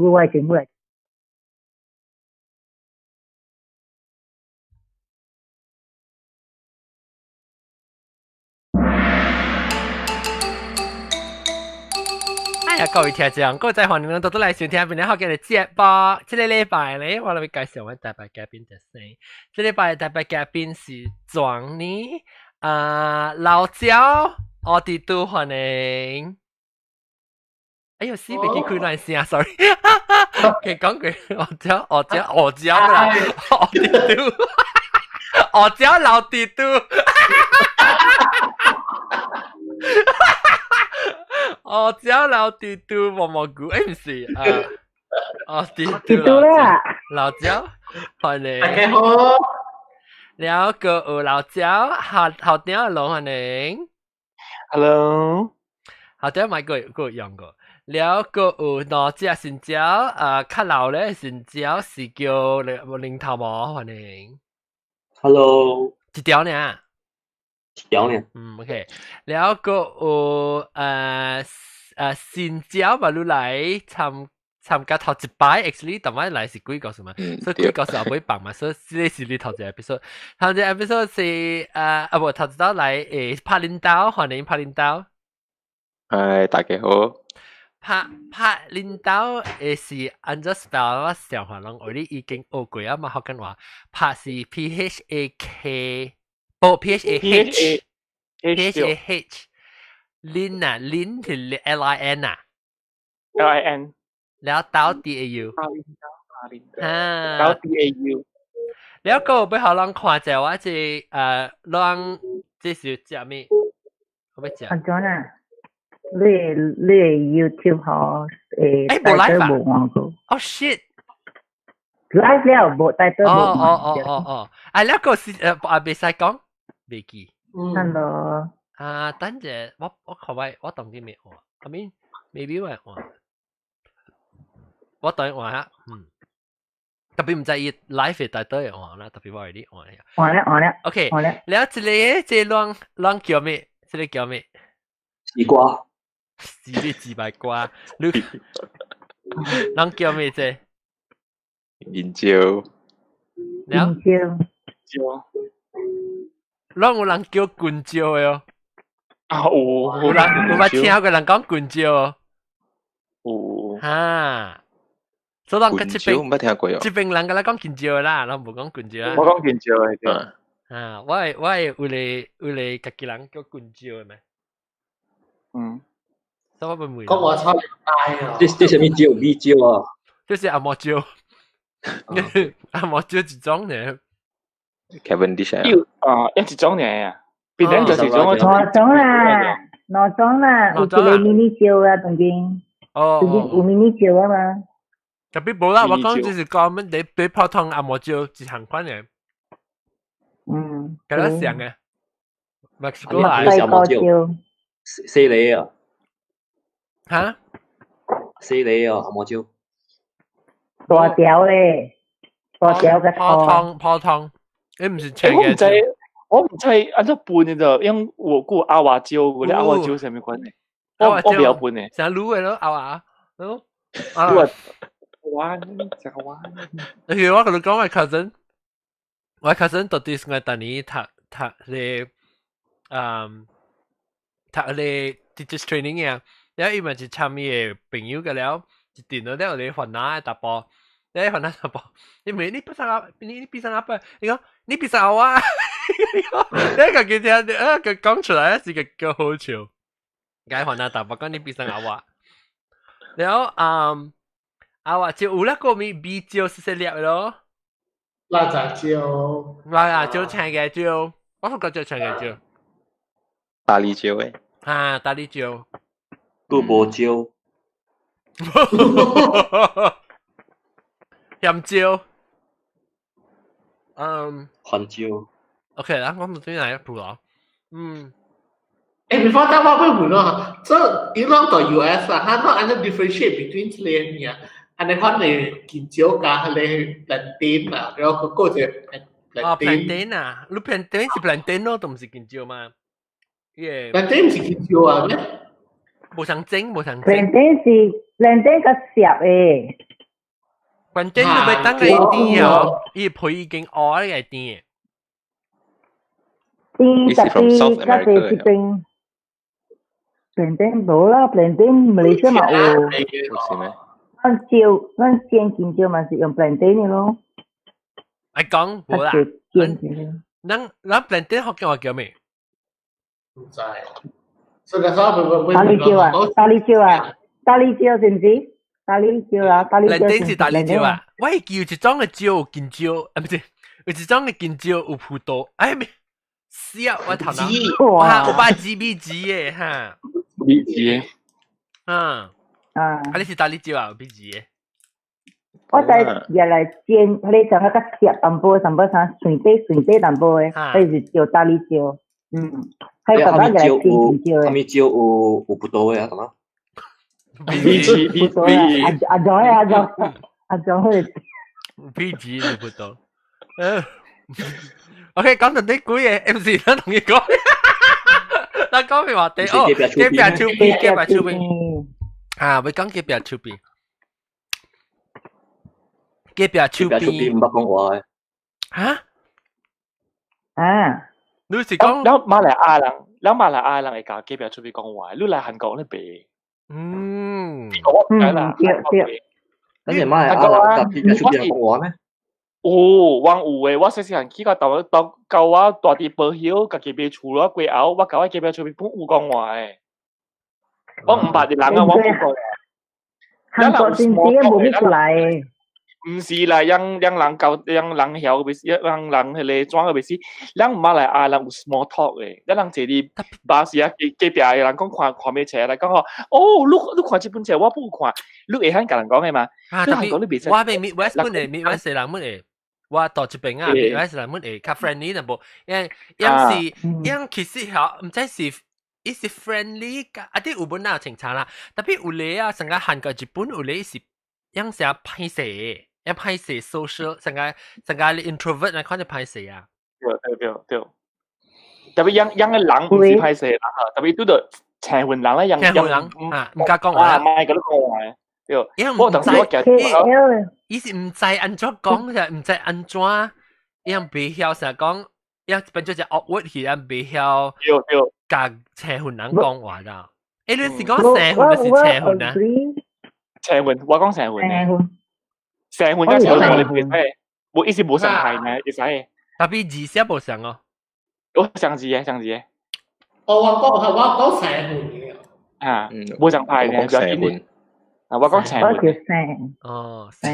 我政府。哎呀，各位聽眾，各位在歡迎多多來收聽今日好嘅節目。這個禮拜咧，我來介紹我特別嘉賓就是，這禮拜特別嘉賓是莊呢，啊老焦，我哋都歡迎。哎呦，死別記開亂聲，sorry。佢講句，我焦，我焦，我焦啦，我哋都，我焦老弟都。哦，只老弟都毛毛菇，誒唔是啊，哦弟都啦，老焦，歡迎。大家好。了個有老焦，好好點啊，龍歡迎。 Hello。好點買個個用過。了個有兩隻新椒，啊，較老咧新椒是叫零頭毛，歡迎。 Hello。一條呢？條呢？嗯，OK。了個有新椒嘛，你來參加頭一擺，actually 頭擺來是幾個數嘛？所以幾個數後尾放嘛，所以這個是你頭一個 episode。頭一個 episode 是啊無頭一道來拍領導，歡迎拍領導。嗨，大家好。拍領導是按怎 spell 我想法攏，我你已經學過啊嘛，福建話拍是 P H A K，不 P H A H，P H A H，林啊林是 L I N 啊，L I N，了導 D A U，啊，導 D A U，了個要予人看者我這人這是食咩？我欲食。安怎啊？你 YouTube 嗬誒，無 live 啊？哦 shit！ live 了無帶到無。哦哦哦哦哦，啊，那個是啊，袂使講，袂記。 Hello。啊，等者我看覓我當今未換，I mean maybe 我會換，我當換下，嗯。特別毋知伊 live 會帶倒會換啦，特別我會你換下。換了換了。 OK，換了。了這個這個攏叫咩？這個叫咩？西瓜。是你自白瓜，你人叫咩這？銀蕉。銀蕉。蕉。攏有人叫棍蕉的哦。啊有。有人有捌聽過人講棍蕉哦。有。哈。所以人這邊毋捌聽過哦。這邊人敢若講近蕉啦，人無講棍蕉啊。我講近蕉的。啊，我會有個家己人叫棍蕉的咩？嗯。所以我問講我操大啊！這啥物蕉？米蕉啊？這是紅毛蕉。紅毛蕉一種呢。 Cavendish 啊？啊，一種呢啊，別人就是種。兩種啦，兩種啦，有一個迷你蕉啊，當今。哦。有迷你蕉啊嘛。特別無啦，我講就是講乜你比普通紅毛蕉是同款的。嗯。敢若像的。墨西哥來。墨西哥蕉。細粒啊。哈？細粒哦，紅毛蕉。大條咧，大條嘅普通普通，你毋是青嘅。我毋知，我毋知按怎分的就，因為我顧阿華蕉，嗰啲阿華蕉啥物款的？我袂曉分的。成滷的咯，阿華，咯。啊。哇！食個哇！而我共你講，我 cousin，我 cousin 到底是我當年讀咧，讀咧 teachers training 啊。了伊嘛是參伊個朋友個了，一電腦了有咧煩惱的查埔，咧煩惱查埔，你問你比啥啊？你比啥啊？你講你比啥啊？你家己聽，啊，佢講出來是個夠好笑。解煩惱查埔講你比啥啊？了嗯，啊話就有那個米米椒是細粒的咯，辣椒，辣椒青嘅椒，我是覺得青嘅椒，大力椒誒，啊，大力椒。閣無椒，鹹椒，嗯，番椒。 OK 啦，我們轉來葡萄。嗯。誒，before 當我會問咯，這伊攏到 US 啊，他攏按呢 differentiate between 這個物啊，按呢款的近蕉佮彼个 plantain 啊，然後閣一個哦，plantain 啊，你 plantain 是 plantain 咯，都毋是近蕉嘛？耶，plantain 毋是近蕉啊咩？無相整，無相整。 plantain 是 plantain 較澀的。plantain 你欲等伊甜哦，伊皮已經烏了會甜。甜伊是 from South 特別較濟 America 這邊 plantain 無啦，plantain 馬來西亞嘛有。有是咩？咱燒咱煎青椒嘛是用 plantain 的咯。愛講無啦，煎青椒。咱咱 plantain 福建話叫咩？唔知。所以嗰時大理椒啊，大理椒啊，大理椒是毋是？大理椒啊，大理椒。 plantain 是大理椒啊。我會記有一種的椒金椒，啊，毋是，有一種的金椒有葡萄，哎，咩？死啊！我頭腦，哇，有把雞米雞的哈。米雞。嗯。啊。啊，你是大理椒啊？有米雞的。我在入來煎，彼個就較澀淡薄，淡薄啥蒜底蒜底淡薄的，彼是叫大理椒。嗯，係爸爸入來煎金椒的。蝦米椒有葡萄的啊？咁啊？米雞米雞。阿阿莊阿莊阿莊會。米雞有葡萄。嗯。OK，講到啲鬼嘢，MC 咱同伊講。咱講咩話題？哦，隔壁厝邊，隔壁厝邊。啊，欲講隔壁厝邊。隔壁厝邊毋捌講話的。嚇？啊？你是講？咱馬來亞人，咱馬來亞人會共隔壁厝邊講話，你來韓國你袂。我唔知啦。對對。咱是馬來亞人共隔壁厝邊講話咩？有，我有誒，我細細漢去到台灣，到到我蹛佇保曉，家己買厝了過後，我共我隔壁厝邊本有講話誒。我毋捌的人啊，我無講話。韓國真正無物出來。毋是啦，讓讓人教，讓人曉袂死，讓人彼个怎個袂死。咱馬來亞人有 small talk 的，咱人坐佇巴士啊，隔隔壁的人講看看咩冊來講吼，哦，你你看這本冊，我不有看，你會曉共人講的嘛？啊，特別我袂 Midwest 本的 Midwest 人本的，我到這邊啊，Midwest 人本會較 friendly 淡薄，因為因是因其實吼，毋知是伊是 friendly，啊啲有本哪有清查啦，特別有咧啊，成個韓國、日本有咧是樣成歹勢。一歹勢 social，成個成個 introvert 來看就歹勢啊。對對對對，特別樣樣个人毋是歹勢啦，特別拄著青雲人咧，樣青雲人啊，毋敢講話，莫共你講話，對。因為我當時我記得，伊是毋知按怎講，就毋知按怎，伊袂曉成日講，伊變做隻 awkward 去，伊袂曉對對，共青雲人講話啦。欸，你是講青雲還是青雲啊？青雲，我講青雲。成份加成份，你袂使，無意思無相係呢，會使。特別字寫無相哦。我相字嘅，相字嘅。哦，我講我講成份嘅。啊，無相派呢，成份。啊，我講成份。我叫成。哦，成。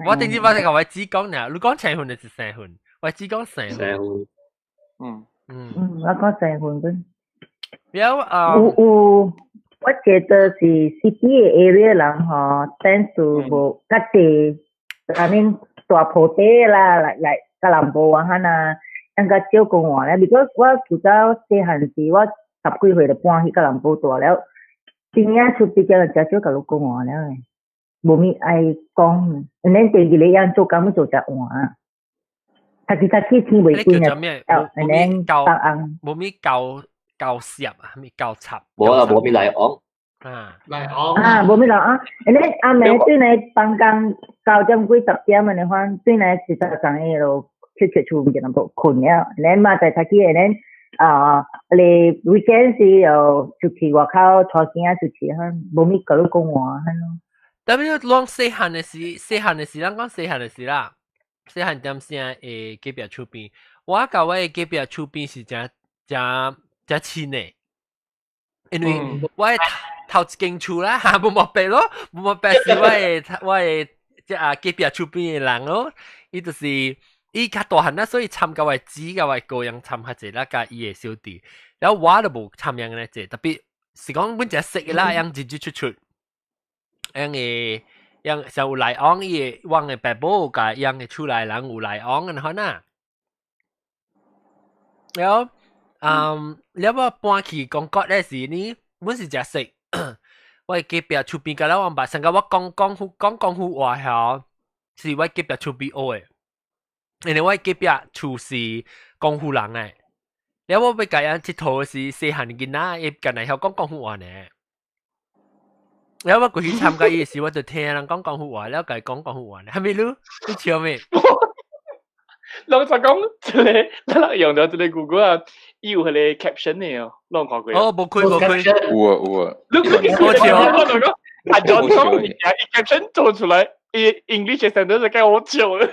我頂次我係我只講呢，你講成份就是成份，我只講成份。嗯嗯嗯，我講成份本。有啊。有有。我覺得是 city 的 area 人吼，tend to 無較濟，I mean 大埔地啦，來來吉隆坡啊，哈呐，應該少講話咧。because 我舊早細漢時，我十幾歲就搬去吉隆坡蹛了，邊仔出比較誠少共你講話了，無物愛講。and then 第二個樣做工做誠晚，讀起讀起天未光啊，and then 教答案無物交交涉啊，物交插。無啊，無物來往。啊，來往。啊，無物來往。and then 暗暝轉來放工9點幾10點按呢款，轉來是十三個就出出厝就淡薄睏了。and then 明仔載讀起，and then 啊，你 weekend 時又出去外口帶囝出去，哈，無物共你講話，哈咯。特別攏細漢的時，細漢的時，咱講細漢的時啦，細漢點聲會隔壁厝邊，我共我的隔壁厝邊是誠誠誠親的，因為我的頭一間厝啦，哈，無毛白咯，無毛白是我的這啊隔壁厝邊的人咯，伊就是伊較大漢啦，所以參共我的姊共我的哥樣參較濟啦，佮伊的小弟，然後我都無參樣咧濟，特別是講阮誠識的啦，樣進進出出。樣嘅樣像有來往，伊的阮的爸母佮樣的厝內人有來往按款啊。然後，了我搬去公國咧時呢，阮是誠識，我的隔壁厝邊佮咱我捌，上個我講廣府講廣府話吼，是我隔壁厝邊學的，因為我隔壁厝是廣府人的，了我欲共𪜶𨑨迌時，細漢囡仔伊敢若曉講廣府話呢。然後我過去參加伊時，我就聽人講廣府話，了解講廣府話。係咪你？你笑咩？老實講，這個咱用到這個 Google 啊，伊有彼個 caption 的哦，攏看過。哦，無開無開。有啊有啊。你你我笑。我就講，阿 John 講物件，伊 caption 做出來，伊 English 的 sentence 就夠好笑了。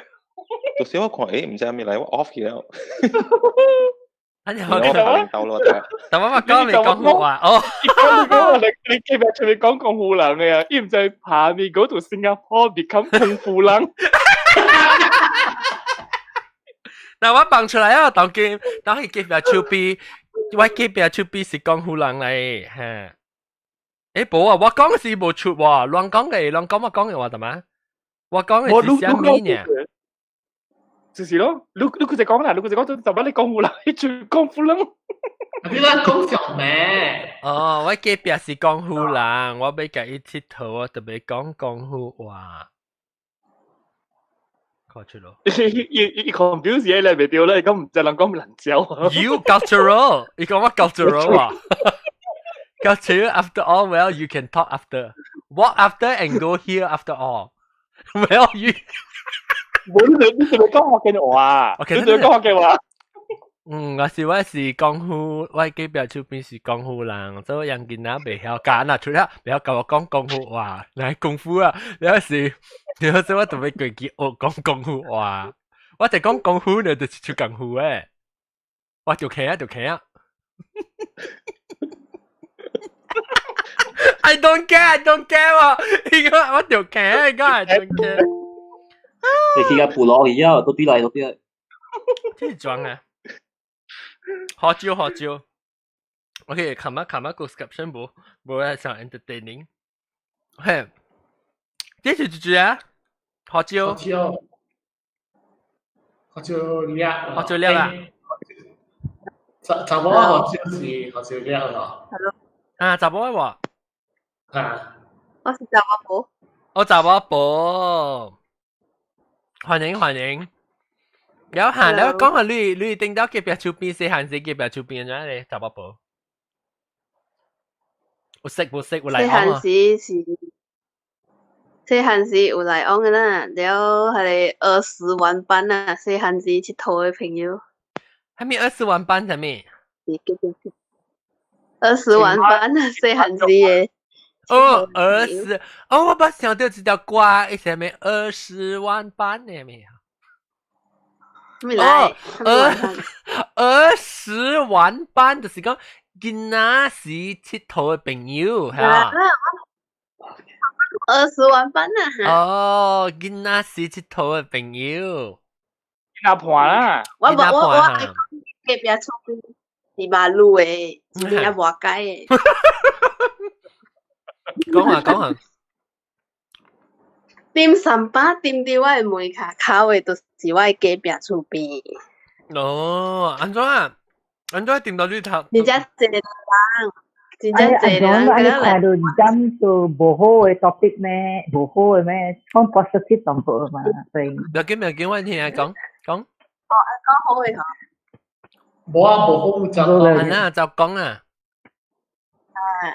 到時我看，誒，毋知咩來，我 off 去了。啊！你我拍到咯，但我講未講好話哦。伊講你講你你隔壁出面講功夫人的啊，伊毋知拍你 go to Singapore become 功夫人。嗱，我放出來啊，當今當佢隔壁手邊，我隔壁手邊是功夫人嚟嚇。誒，無啊，我講是無出喎，亂講嘅，亂講我講嘅話得嘛？我講嘅是啥物呢？就是咯，你你佢就講啦，你佢就講，就乜你功夫人，你做功夫人。你咱講上咩？哦，我隔壁是功夫人，我欲共伊𨑨迌，我特別講功夫話。看出咯。伊伊 confuse 嘢嚟袂對咧，講毋知人講難教。 You cultural，伊講我 cultural 啊。Cultural after all, well, you can talk after, walk after and go here after all. Well, you 無你你是咪講福建話？你是咪講福建話？嗯，我是功夫，我隔壁厝邊是功夫人，所以人囡仔袂曉教啊，除了袂曉教我講功夫話，來功夫啊，了是，了所以我特別過去學講功夫話，我就講功夫呢，就是出功夫誒，我就企啊，就企啊。I don't care, I don't care 喎，而家我就企啊，而家 I don't care。你去個部落去啊，都啲嚟，都啲嚟。這是裝啊！好招好招。OK，琴日琴日個 description 無無係上 entertaining。嘿，這是幾句啊？好招。好招。好招叻。好招叻啊！查查某好招是好招叻咯。啊，查某喎。啊。我是查某婆。我查某婆。歡迎歡迎。有閒你講下你你頂到隔壁厝邊細漢時隔壁厝邊怎咧？查某婆。有識無識有來往啊？細漢時是細漢時有來往的啦，了彼个兒時玩伴啊，細漢時𨑨迌的朋友。啥物兒時玩伴啥物？兒時玩伴啊，細漢時的。哦，兒時哦，我捌想到這條歌，伊啥物兒時玩伴的咩？哦，兒兒時玩伴就是講囡仔時𨑨迌的朋友，係嘛？兒時玩伴啊！哦，囡仔時𨑨迌的朋友，囡仔伴啦。我無我我愛講隔壁厝邊是馬路的，真正無解的。講下講下。點三巴點佇我的門跤口的，就是我的隔壁厝邊。哦，按怎啊？按怎點到你頭？真正濟人，真正濟人。哎，你看到針做無好的 topic 咩？無好的咩？講 positive 淡薄嘛，所以。唔要緊，唔要緊，我聽下講講。哦，講好的吼。無啊，無好就講。啊，就講啊。啊。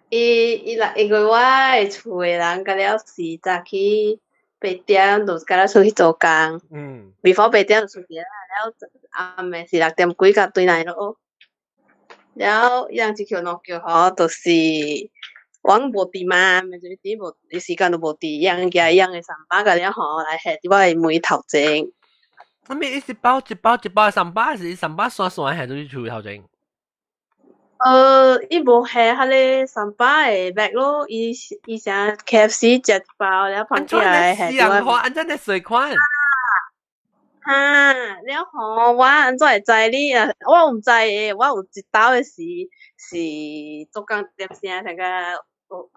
伊伊來，因為我的厝的人，甲了是早起8點就甲了出去做工。before 8點就出去啦，了暗暝是6點幾才轉來咯。了伊人一橋兩橋吼，就是阮無佇嘛，咪就是佇無，伊時間都無佇，伊人舉伊人的三巴甲了吼來下佇我的門頭前。啥物？伊是包一包一包三巴，是三巴散散下佇厝頭前？伊無下彼个三巴的 bag 咯，伊伊啥 KFC 食一包了放起來下。死人看，按怎咧細款？哈，了吼，我按怎會知你啊？我毋知的，我有一兜的時是做工點聲，那個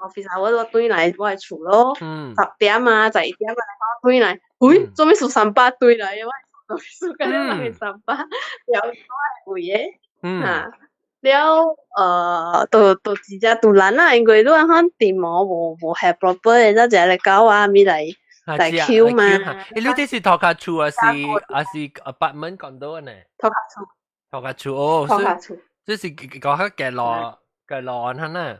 office 我我轉來我的厝咯，10點啊，11點啊，我轉來，喂，做咩數三巴轉來的？我做咩數甲你人三巴，了我會位的，哈。了，都都真正突然啦，因為你按款電毛無無係 proper 的，才一個狗仔咪來來 Q 嘛。欸，你這是塗跤厝還是還是 apartment condo 呢？塗跤厝。塗跤厝哦，塗跤厝。這是講較隔路隔路安怎啊？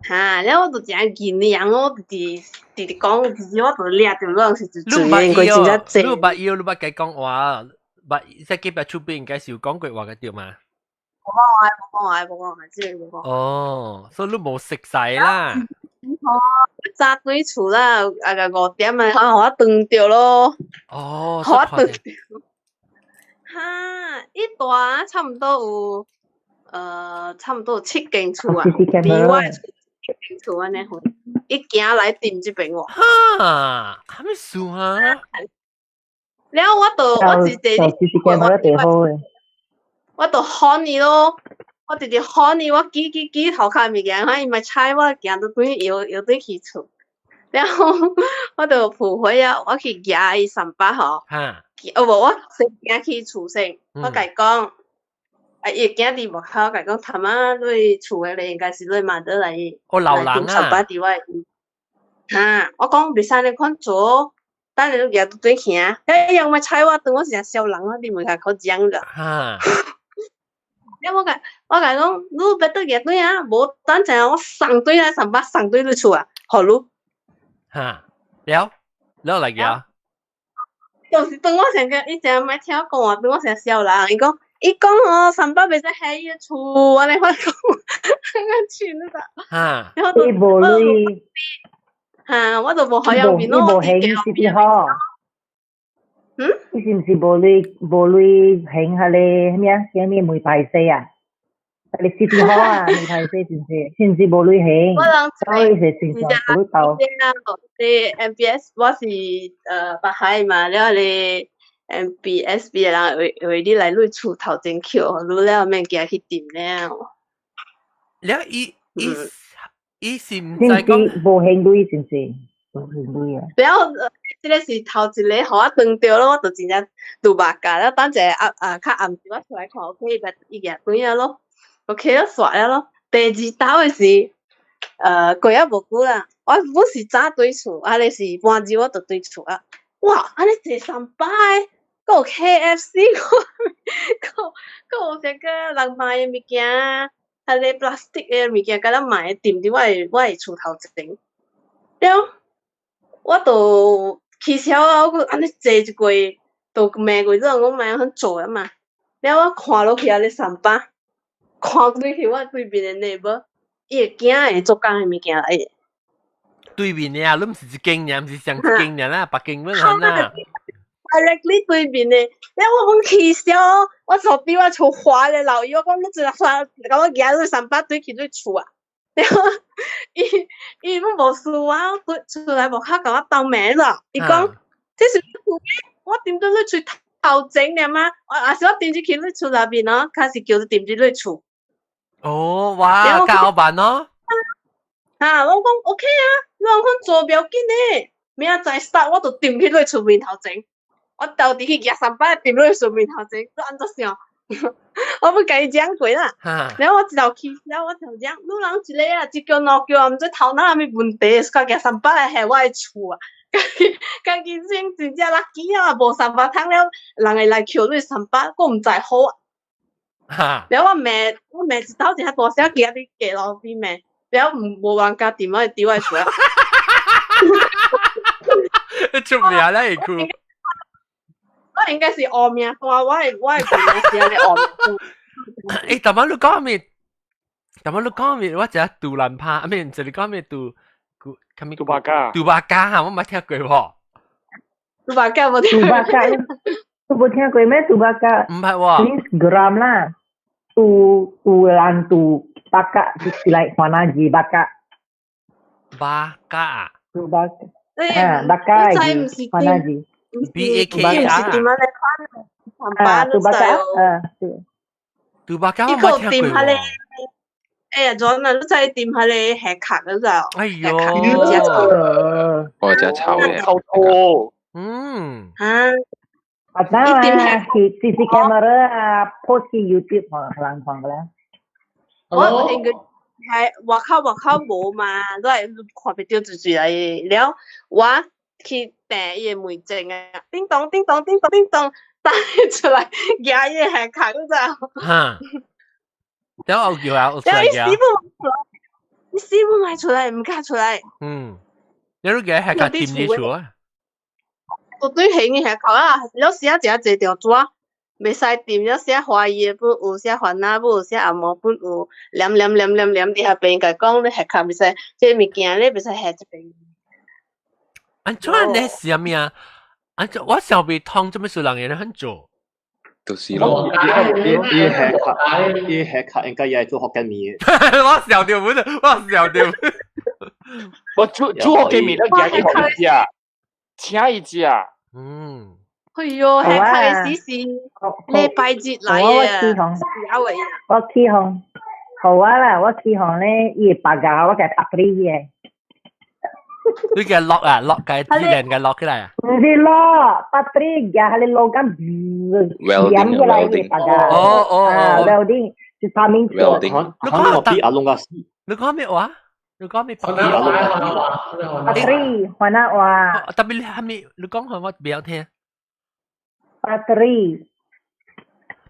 哈，了我就真見你樣，我直直直講，直直我就掠著攏是你捌因為真正濟。你捌伊，你捌共講話，捌在隔壁厝邊應該是有講過話嘅對嗎？無講話，無講話，無講話，這個無講。哦，所以你無熟似啦。早轉厝啦，啊個5點啊，可能予我轉著咯。哦，予我轉著。哈，伊大差毋多有，差毋多有七間厝啊，離我厝七間厝按呢遠，伊行來店這邊喎。哈，啥物事啊？了我就我直直我就喊伊咯，我直直喊伊，我舉舉舉頭殼物件，伊嘛睬我，行倒轉搖搖轉去厝。了後我就抱回啊，我去舉伊三百吼。哦無，我先行去厝先，我共伊講，啊伊囝佇門口，共伊講，頭仔你厝的咧，應該是你媽倒來。哦，老人啊。三百佇我哈，我講袂使按呢款做，等下你舉倒轉去啊！欸，伊嘛睬我，當我是隻小人，我佇門口口講著。了我共伊講，你欲倒舉轉啊，無等陣我送轉來三百送轉你厝啊，予你。哈，了了來舉。就是當我成個，伊成日莫聽我講話，當我成小人。伊講，伊講哦，三百袂使下伊厝，按呢我講，我笑你咋？哈，伊無鐳。哈，我就無好樣面咯。伊無還 City Hall。嗯？伊是毋是無鐳無鐳還彼个啥物啊？啥物門牌稅啊？彼个 City Hall 啊，門牌稅是毋是？是毋是無鐳還？我人所以是正常無鐳投。你 MBS 我是北海嘛，了你 MBSB 的人會會你來你厝頭前抾，你了免行去店了。了伊伊伊是毋知講無還鐳是毋是？無還鐳啊！了，這个是頭一个予我撞著咯，我就真正拄目架了。等一下啊啊，較暗時我出來看，OK，伊舉轉啊咯，OK 了煞了咯。第二兜的是，過啊無久啦，我本是早轉厝，啊咧是半日我就轉厝啊。哇，按呢濟三百个，閣有 KFC，閣閣有啥個人賣的物件，彼个 plastic 的物件，共咱賣的踮佇我的厝頭前。了，我就起痟啊！我閣按呢坐一過，就罵過這種我莫按做啊嘛。了我看落去按呢三百，看落去我對面的 neighbor，伊的囝會做工的物件來的。對面的啊，你毋是一間爾，毋是上一間爾啦，別間阮啊。 directly 對面的，了我講起痟，我厝邊我厝花咧老伊，我講你一日刷，共我舉你三百轉去你厝啊。了伊伊攏無輸我，出來無較共我鬥罵咯。伊講這是你厝我踮佇你厝頭前爾嗎？我抑是我踮入去你厝內面哦，較是叫你踮入你厝。哦，哇，夠辦咯。啊，我講 OK 啊，你講做不要緊的，明仔載 start 我就踮去你厝面頭前，我到底去舉三百踮你厝面頭前，你按怎想？我欲共伊講過啦，然後我一頭起，然後我就講，你人一个啊，一腳兩腳啊，毋知頭腦啥物問題，煞舉三百來嚇我的厝啊！家己先真正垃圾啊，無三百通了，人會來抾你三百，閣毋知好啊。了我罵，我罵一頭真大聲，行佇街路邊罵，了毋無人敢踮我佇我的厝啊。出名啦，會哭。我應該是烏名單，我的名是按呢烏名單。欸，頭擺你講咩？頭擺你講咩？我知杜蘭帕，啊，咩？就是講咩杜，啥物？杜巴加。杜巴加哈，我冇聽過喎。杜巴加無聽過。杜巴加，你無聽過咩？杜巴加。毋捌喎。 Means geram 啦，杜杜蘭杜巴加，就是來番仔字巴加。巴加。杜巴加。啊，巴加字，番仔字。 B A K A 啊。啊，杜巴加，啊，杜巴加我冇聽過喎。哎呀，昨日你知掂彼个下殼嗰就。哎喲，我真臭嘅。臭兔。啊。啊，當然是 CC camera 啊，post 去 YouTube 人看過啦。我應該係外口外口無嘛，都係看袂著濟濟來了，我去訂伊的門鐘啊，叮咚叮咚叮咚叮咚，打出來舉伊的下殼，你知無？哈，了後叫啊，有出來了伊死不你死唔賣出來，唔敢出來。嗯，你都記得係個店你厝啊？我對興嘅係靠啊，有時啊，食坐條紙，袂使掂，有時啊懷疑的本有，寫煩惱本有，寫阿毛本有，念念念念念佇遐邊，共講你下卡袂使，這個物件你袂使下這邊。安怎呢是啥物啊？安怎我想袂通，做咩事人會很做？就是咯，伊下卡，伊下卡應該也係做福建麵嘅。我笑掉本，我笑掉。我煮煮福建麵，咱行去予伊食，請伊食。嗯。哎喲，下卡的時是禮拜日來的，我去予，好啊啦，我去予咧，伊白牙，我共拍你嘅。你嘅落啊，落嘅自然嘅落起來啊？唔是落，白啲嘅係你落緊，welding 起來嘅白牙。哦哦哦，welding 是他們做。你講比阿龍亞斯，你講咩話？你講咩？白啲白啲，雲南話。特別係咪？你講下我唔曉聽。白啲。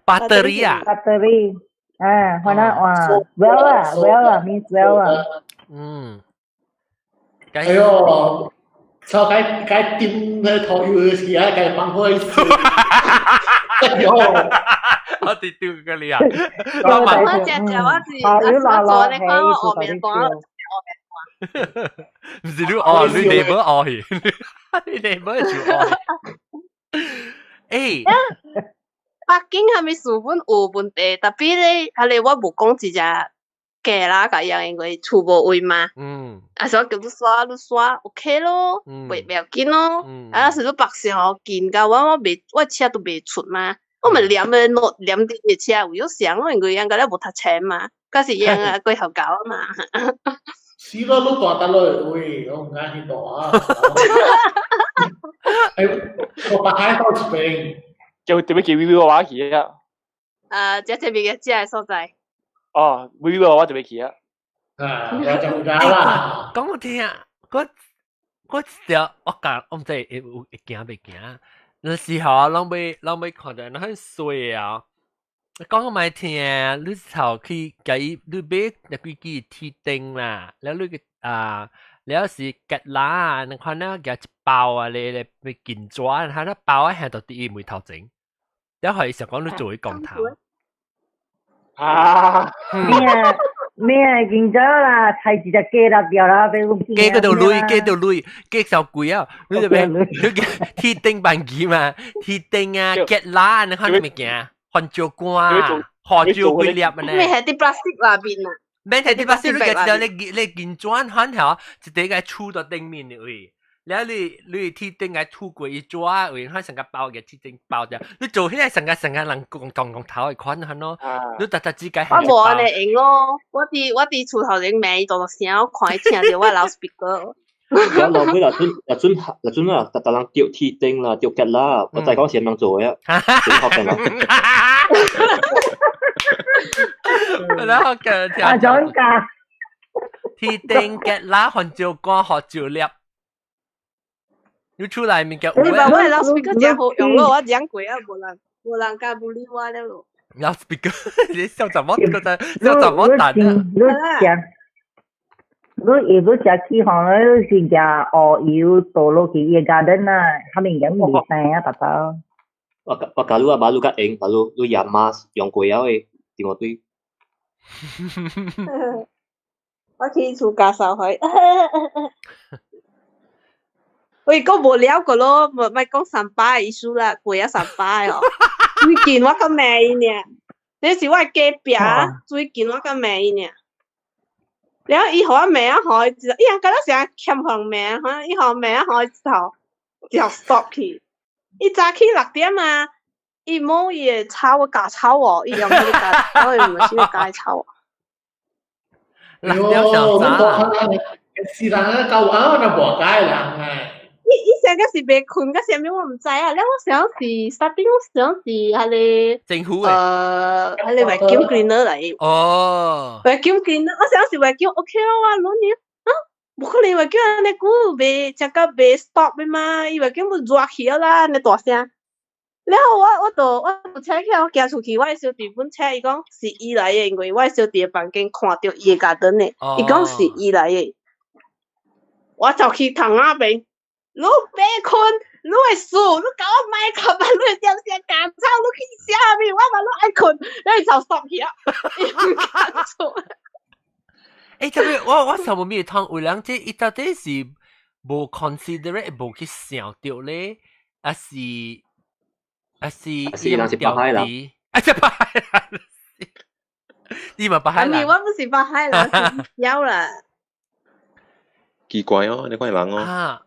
白啲啊？白啲，啊，雲南話，well 啊，well 啊，means well 啊。嗯。哎喲，超該該頂咧頭油時啊，該放開。哎喲，我哋丟個你啊！我食食我是，我做你看我後面單，唔是你哦，你哋冇哦去，你哋冇做哦。誒，北京係咪樹本有問題？特別咧，係我無講一隻。假啦，共樣因為厝無位嘛。啊，所以叫你刷，你刷 OK 咯，袂袂要緊咯。啊，是你北上近到我，我袂，我車都袂出嘛。我咪連咧落連佇個車有上，因為人家咧無讀冊嘛，嗰是樣啊，過學校啊嘛。是咯，你大得落喂，我毋敢去大啊。哎，我白海到一邊，叫特別叫微微娃娃去啊。啊，這這邊嘅這個所在。哦，微微娃娃特別去啊。啊，我就唔敢啦。講我聽啊，我我條我講，我毋知會有會驚袂驚。那時候啊，攏欲攏欲看著，很衰啊。講我莫聽，你頭去共伊，你買那幾支鐵釘啦，了你個啊，了是芥蘭啊，你看了舉一包啊，咧咧欲金紙，他那包啊，下到佇伊門頭前，了予伊想講你做伊光頭。啊！咩啊？咩啊？見咗啦，睇住隻雞啦，掉啦，俾我雞嗰度鐳，雞度鐳，雞就貴啊！你就咩？你鐵釘辦機嘛？鐵釘啊，芥蘭，你看你物件，番椒乾，胡椒幾粒啊？咩係啲 plastic 內邊啊？免係啲 plastic，你個時候你你金磚反條，一個個杵到頂面的位。了你你鐵釘個吐過伊紙位，反成個包個鐵釘包掉，你做起來成個成個人共共共頭會款款咯。你特特只解。我無按呢用咯，我佇我佇厝頭前罵伊大大聲，我看伊聽著我 loudspeaker。了老尾若陣若陣若陣啊，逐逐人著鐵釘啦，著芥啦，我知講是毋通做的啊，學嘅人。然後嘅啊，總價。鐵釘芥啦，番椒乾，胡椒粒。你出來物件有你把我的 loudspeaker 真好用咯，我講過啊，無人無人敢不理我了咯。 loudspeaker，你笑怎麼個在笑怎麼彈啊？你食，你如果食起行，你是食鵝油倒落去伊 garden 啊，下面咁袂生啊，爸爸。我我假如啊，把你較用，假如你亞媽用過了的電話對。我去厝加燒開。喂，個無聊個咯，莫莫講三百的意思啦，過啊三百哦。最近我較罵伊爾，這是我的隔壁，最近我較罵伊爾。然後伊予我罵啊，予伊一，伊人敢若成欠予人罵，哈，伊予我罵啊，予伊一頭一頭 stop 去。伊早起6點啊，伊摸伊的草，我咬草哦，伊用彼個咬，我用毋是咬草哦。 6點上早。是人啊，夠啱那無解人啊。伊伊成個是袂睏，個啥物我毋知啊。了我想是 starting，我想是彼個政府的，彼個 vacuum cleaner 來。哦。 vacuum cleaner，我想是 vacuum OK 咯，我攞你啊，無可能 vacuum 按呢久袂，這個袂 stop 的嘛，伊 vacuum 不熱起啦，按呢大聲。了後我就請起來，我行出去，我的小弟本請伊講是伊來的，因為我的小弟的房間看著伊的 garden 的，伊講是伊來的。我就去窗仔邊，你欲睏，你會輸，你共我莫冚啊！你點聲共臭，你去啥物？我嘛攏愛睏，你就 stop 去啊！伊毋敢出。欸，特別我想無咪通，有人這伊到底是無 considerate 無去想著咧，還是還是是人是北海人，啊，是北海人，你嘛北海人？我不是北海人，是曉啦。奇怪哦，你看人哦。啊，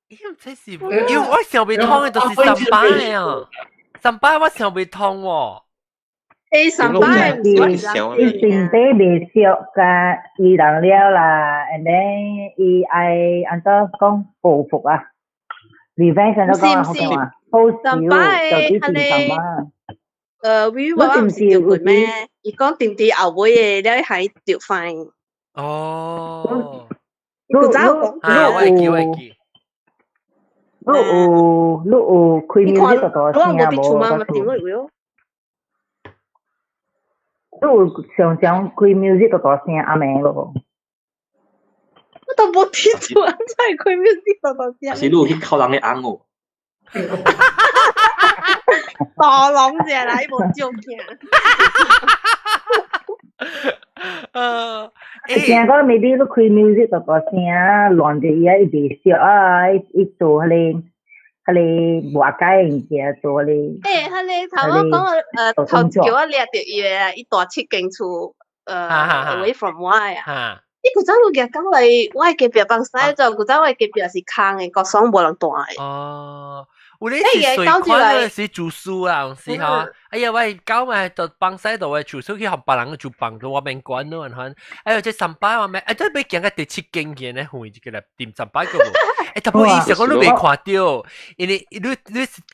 伊毋知是，因為我想袂通的，就是三擺啊，三擺我想袂通喎。欸，三擺伊身體袂熟佮伊人了啦，and then 伊愛按怎講報復啊？revenge 按怎講啊？好講啊？報仇就啲是三擺。我唔是著過咩？伊講定佇後尾的，了還著 fine。哦。古早講，啊，我會記，我會記。你有開 music 大大聲無？你有常常開 music 大大聲暗暝無？我都無聽出來，怎會開 music 大大聲？是你有去敲人的翁哦？大龍者啦，伊無照鏡。聽講 maybe 你開 music 大大聲，亂著伊啊，伊袂熟啊，伊伊做彼個無解物件做彼個。欸，彼個頭我講頭叫我掠著伊的，伊蹛七間厝，away from 我的啊。伊古早就舉講來，我的隔壁房西就古早我的隔壁是空的，閣爽無人蹛的。哦。有咧是隨款是住宿啊，是吼。哎呀，我狗嘛，就幫西度的住宿去予別人住房，我免管咯，反哎呀，這三擺我免，哎，這欲行到第七間去呢，遠一個來點三擺個無。哎，特別伊想講你袂看著，因為你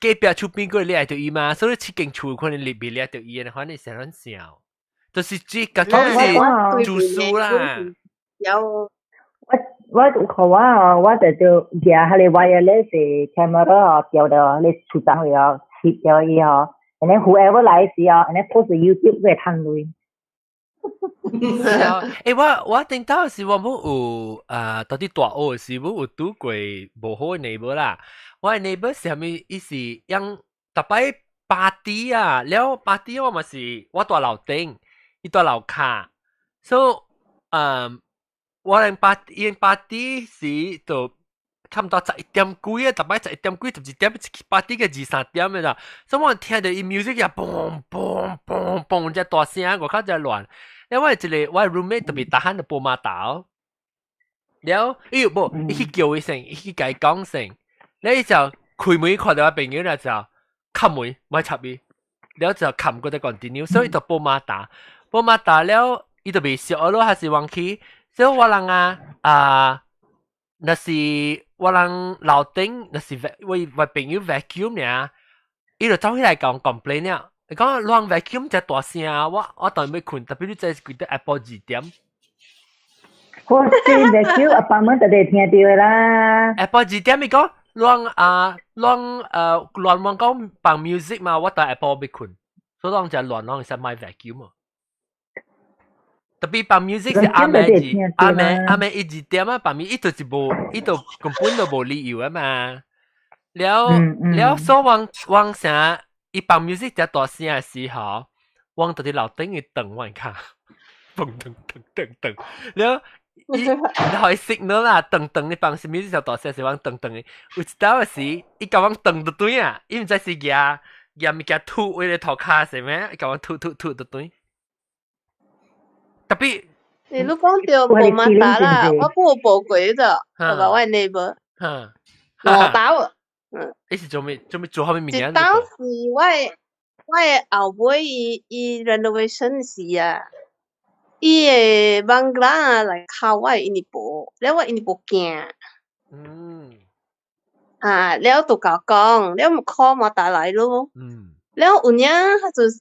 隔壁厝邊過掠著伊嘛，所以七間厝可能入面掠著伊，反正成亂想，就是這家己是住宿啦。有。我我我哦，我就就舉彼個 wireless camera 哦，調到你厝當位哦，攝掉伊哦，然後 whoever 來時哦，然後 post YouTube 會趁鐳。欸，我頂到時我冇有啊，到底大學時冇有拄過無好的 neighbor 啦。我的 neighbor 是啥物？伊是用逐擺 party 啊，了 party 我嘛是我蹛樓頂，伊蹛樓跤，所以嗯。我人 party 伊 party 時就差毋多11點幾啊，逐擺十一點幾、12點，party 個二三點的啦。所以我聽著伊 music 也嘣嘣嘣嘣，遮大聲，外口遮亂。了我一個我 roommate 特別逐漢就播馬豆，了伊又無，伊去叫伊先，伊去共伊講先，了伊就開門看著我朋友啦就敲門，莫插伊，了就冚過再 continue，所以就播馬達，播馬達了，伊就袂熟咯，還是忘去。所以我人啊啊，若是我人樓頂，若是我朋友 vacuum 爾，伊就走起來講 complain 了，伊講亂 vacuum 遮大聲，我當然欲睏，特別你這是幾點下晡2點。我是 vacuum apartment 就會聽著啦。下晡2點伊講亂啊亂亂亂講放 music 嘛，我當下晡欲睏，所以講就亂亂會使莫 vacuum 啊。特別放 music 是暗暝二暗暝暗暝一二點啊，放 music 伊就是無，伊就根本就無理由啊嘛。了了，所以往往啥伊放 music 遮大聲的時候，我就佇樓頂去等我看，噔噔噔噔噔，了伊予伊 signal 啦，噔噔你放啥 music 就大聲是往噔噔的，有一道時伊共阮轉就對啊，伊毋知是舉舉物件吐為了塗跤是咩？伊共阮吐吐吐就對。特別，你講著無馬達啦，我有報過咋，係咪我 neighbor？兩兜，嗯。你是做咩做咩做啥物物件？一當是我的後尾伊 renovation 時啊，伊的網來敲我的陰婆，了我陰婆驚。啊，了就共講，了 call 馬達來咯。了有影，就是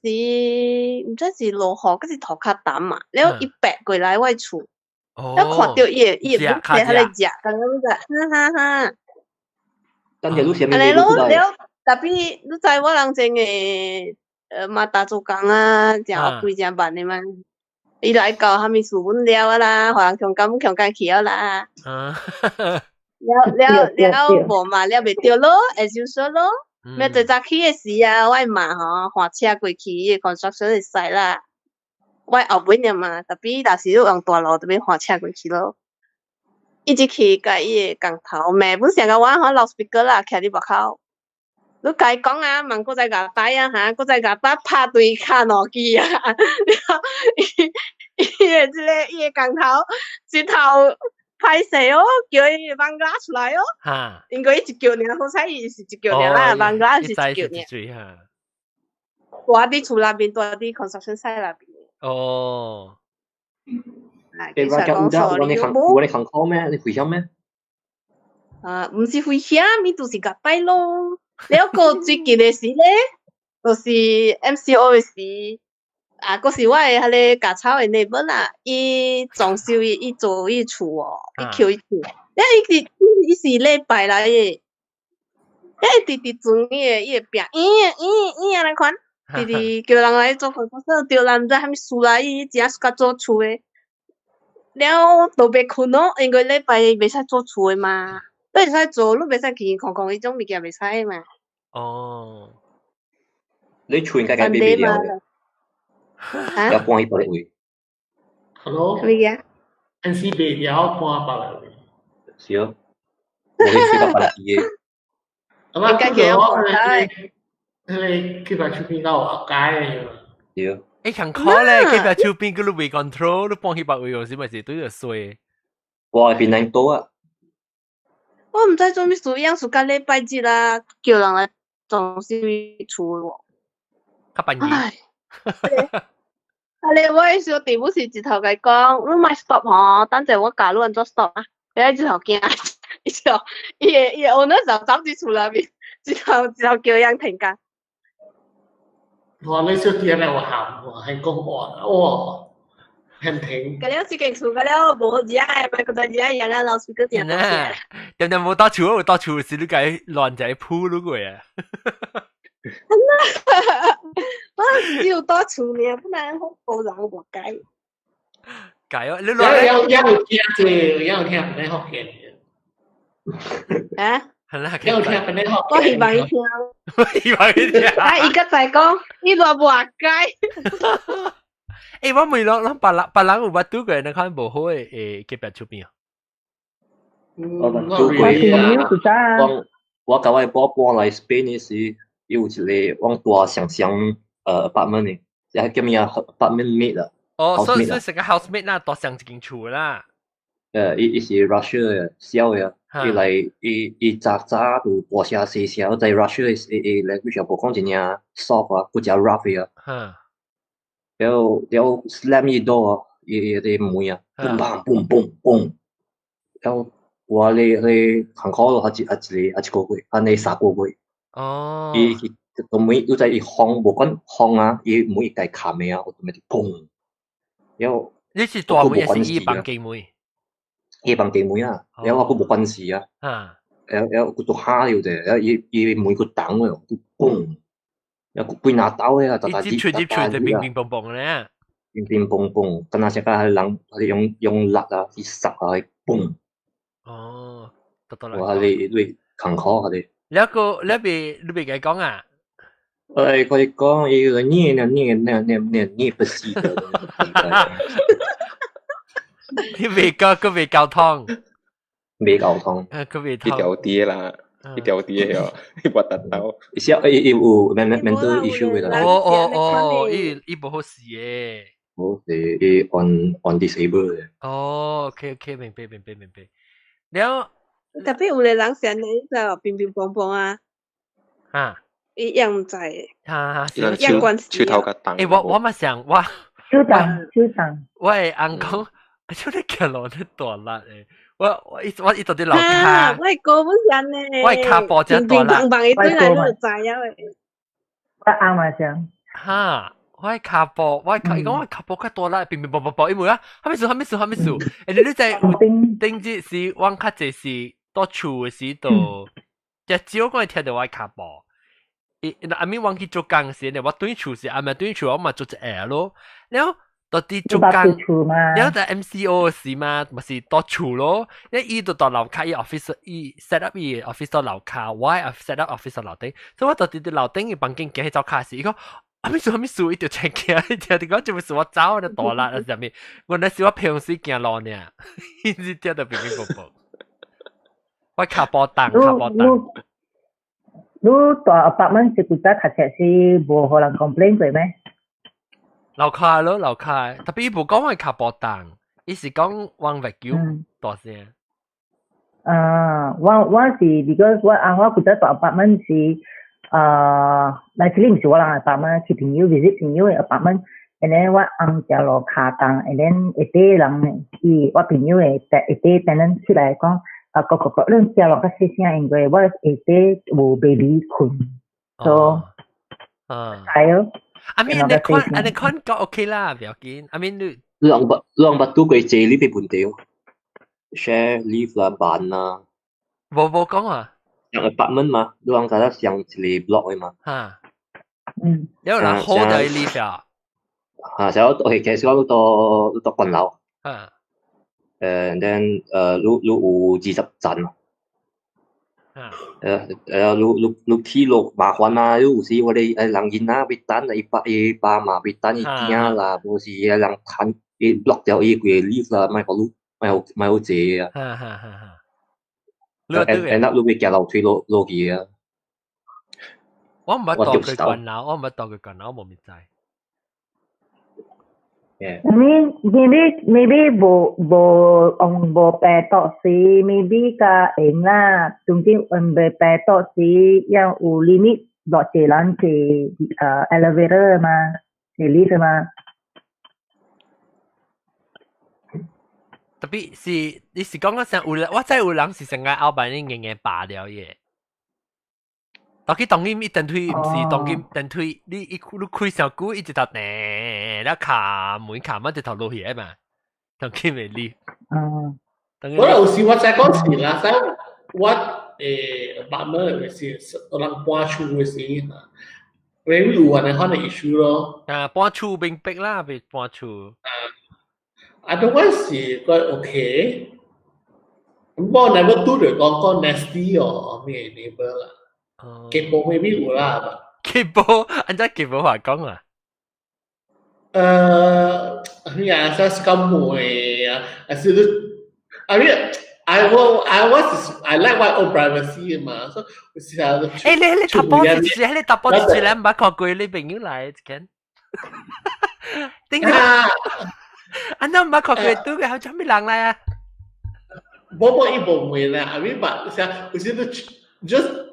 毋知是落雨，抑是塗跤澹嘛。了伊爬過來我厝，了看著伊的本體喺咧食，剛剛個，哈哈哈。但係你按呢咯，了 Tapi 你知我人前嘅嘛大做工啊，誠貴誠慢的嘛。伊來教啥物事阮了啊啦，予人強姦強姦去了啦。了了了無嘛，了袂著咯，as usual 咯。咩最早起的時啊，我媽吼換車過去伊個 construction 會使啦。我後尾爾嘛，tapi 若是你用大路，就欲換車過去咯。一直去共伊个工頭罵，本成個我吼 loudspeaker 啦，徛佇外口。你共伊講啊，問閣再共擺啊哈，閣再共擺拍對跤兩支啊，伊伊个這个伊个工頭一頭歹勢哦，叫伊網架出來哦。因為伊一腳爾，好彩伊是一腳爾啦，網架是一腳爾。蹛佇厝內面，蹛佇 construction site 內面。欸，我講有你行，有你行考咩？你危險咩？啊，毋是危險，伊就是共擺咯。了個最近的時咧，就是 MCO 的時，啊，閣是我的彼个共草的 neighbor 啦，伊裝修伊伊做伊厝哦，伊抾伊厝，了伊是伊是禮拜來的，了伊直直鑽伊的伊的壁，咦咦咦按呢款，直直叫人來做工作，著人毋知啥物事啦，伊真喜歡做厝的，了都欲睏咯，因為禮拜袂使做厝的嘛。你會使做，你袂使奇奇空空彼種物件袂使嘛。你厝應該該買袂了的，要搬去別个位。 Hello。啥物件？還是袂了搬別个位。是哦，無去睡到別地的。啊應該叫我搬彼個隔壁厝邊有阿街的嘛。對。欸，強可咧，隔壁厝邊佢都未 control，你搬去別位有時咪是對著衰。我係邊多啊。我毋知做物事，樣暑假禮拜日啊，叫人來裝修厝喎。較便宜。唉，啊你我的小弟母是一頭共伊講，你莫 stop 吼，等陣我教你按怎 stop 啊。伊一頭驚，伊就伊个伊个 owner 就走佇厝內面，一頭一頭叫人停工。我你小弟來有喊喎，係講話哇，很停。個了這間厝個了無好食的，莫閣再食樣啊，老師閣定真啊，點點無到厝，有到厝時你共亂一個鋪落過啊。我只有到厝爾，不然好無人活該。解哦，你亂。有有聽這，有聽本來福建的。啊？係啦，有聽本來福我希望伊聽。我希望伊聽。啊，伊閣再講，伊亂活該。欸，我問攏攏別人別人有捌拄過，你看無好的誒隔壁厝邊啊？我捌拄過啊。我我共我的某搬來 Spain 的時，有一個往大雙雙apartment 的，抑叫咩啊 apartment mate 啊。哦，所以是個 housemate 啦，大雙一間厝啦。伊伊是 Russia 的，小的，伊來伊伊早早就大聲細聲，在 Russia 的誒 language 無講真正 soft 啊，閣誠 rough 的啊。了了 slam 伊 door 伊伊個門啊，嘣砰嘣嘣嘣。了我咧咧巷口咯，一一個一個月，按呢3個月。伊伊個門又在伊風，無管風啊，伊門會共冚的啊，我就砰。了。你是大門抑是伊房間門？伊房間門啊，了我閣無關係啊。了了閣都嚇了者，了伊伊門閣動了，閣嘣。了閣幾拿刀的啊，逐逐入出入出就乒乒乓乓咧。乒乒乓乓，敢若是甲彼人用用力啊去殺啊，嘣。哦，得得啦。我你你艱苦啊你。了個你別你別共伊講啊？哎，佮伊講，伊個你呢你呢你你你不是的。你未溝，閣未溝通。未溝通。啊，閣未通。一條跌啦，一條跌哦，伊無達到。伊伊有 mental issue 的啦。哦哦哦，伊伊無好勢的。無勢，伊 on disable 的。哦，OK OK，明白明白明白。了， Tapi 有个人先咧就乒乒乓乓啊。啊。伊樣毋知。哈哈，樣關手頭較重。欸，我我嘛想我。手重手重。我的翁講，就你行路咧大力的，我我一我一直佇樓跤。我哥本是按呢。我跤步真大力。乒乒乓乓，伊對來你就知影的。我翁嘛想。哈，我跤步，我跤，伊講我跤步較大力，乒乒乓乓乓，因為啊，啥物事啥物事啥物事，欸，你你知頂日時，阮較濟是到厝的時就，只少講會聽著我跤步。伊 I mean 我去做工時咧，我轉厝時，阿咪轉厝我嘛做一下咯。了到底做工，了在 MCO 時嘛，咪是到厝咯。咧伊就到樓跤，伊 office 伊 set up 伊 office 到樓跤，我 set up office 到樓頂，所以我到底佇樓頂伊房間行去走跤時，伊講。啊咪數啊咪數，伊就請起，聽你講就是我走就大力啊啥物，我那時我平時行路呢，伊是聽到乒乒乓乓。我跤步重，跤步重。你蹛 apartment 是古早讀冊時無予人 complain 過咩？樓跤咯，樓跤，特別伊無講我跤步重，伊是講我 vacuum 大聲。啊，我是 because 我啊我古早蹛 apartment 是啊，actually 毋是我人 apartment，去朋友 visit 朋友的 apartment，and then 我翁行路跤重，and then 下底人伊我朋友的下底 tenant 出來講。啊，個個個，你行路較細聲，因為我下底有 baby 睏，所以啊，係咯。 I mean 你看，你看個 OK 啦，不要緊。I mean 你你人捌拄過坐 lift 的問題哦，share lift 啦，辦啦。無無講啊。上 apartment 嘛，你人大家上一個 block 的嘛。哈。有人 hold 掉 lift 啊。嚇，所以我其實我到到懸樓。then 你有20層。你起落麻煩啊！你有時我哋人囡仔欲等伊爸伊爸媽欲等伊囝啦，無是人攤伊 block 掉伊規個 lift 啦，莫予你莫予莫予坐啊。哈哈哈哈。 end up 你欲行樓梯落落去啊！我毋捌蹛過懸樓，我毋捌蹛過懸樓，我無物知。 I mean, maybe 無無用無病毒時，maybe 較會啦。總之，用袂病毒時，要有 limit 偌濟人坐elevator 嘛，坐 lift 嘛。特別是你是講嗰陣有，我知有人是成個後擺你硬硬拔掉嘢。當佢當今一電梯，毋是當今電梯，你一你開上久，一直頭呢，了卡門卡乜直頭落去嘛，當今會 lift。我有時我再講是啦，使我apartment 嘅時，人搬厝嘅時，maybe 有按呢款的 issue 咯。啊，搬厝明白啦，別搬厝。啊，otherwise 是個 OK。我 never 拄著講講 nasty 哦，咩 neighbor 啦。結果 maybe 有啦。結果，按怎結果話講啊？咩啊？啥是講妹啊？還是你？I mean, I like my own privacy 嘛，所以有時候。你搭波一次，你搭波一次，你毋捌看過你朋友來一間。點解？按怎毋捌看過拄個好做咩人來啊？無無伊無問啦，I mean, but 有時你 just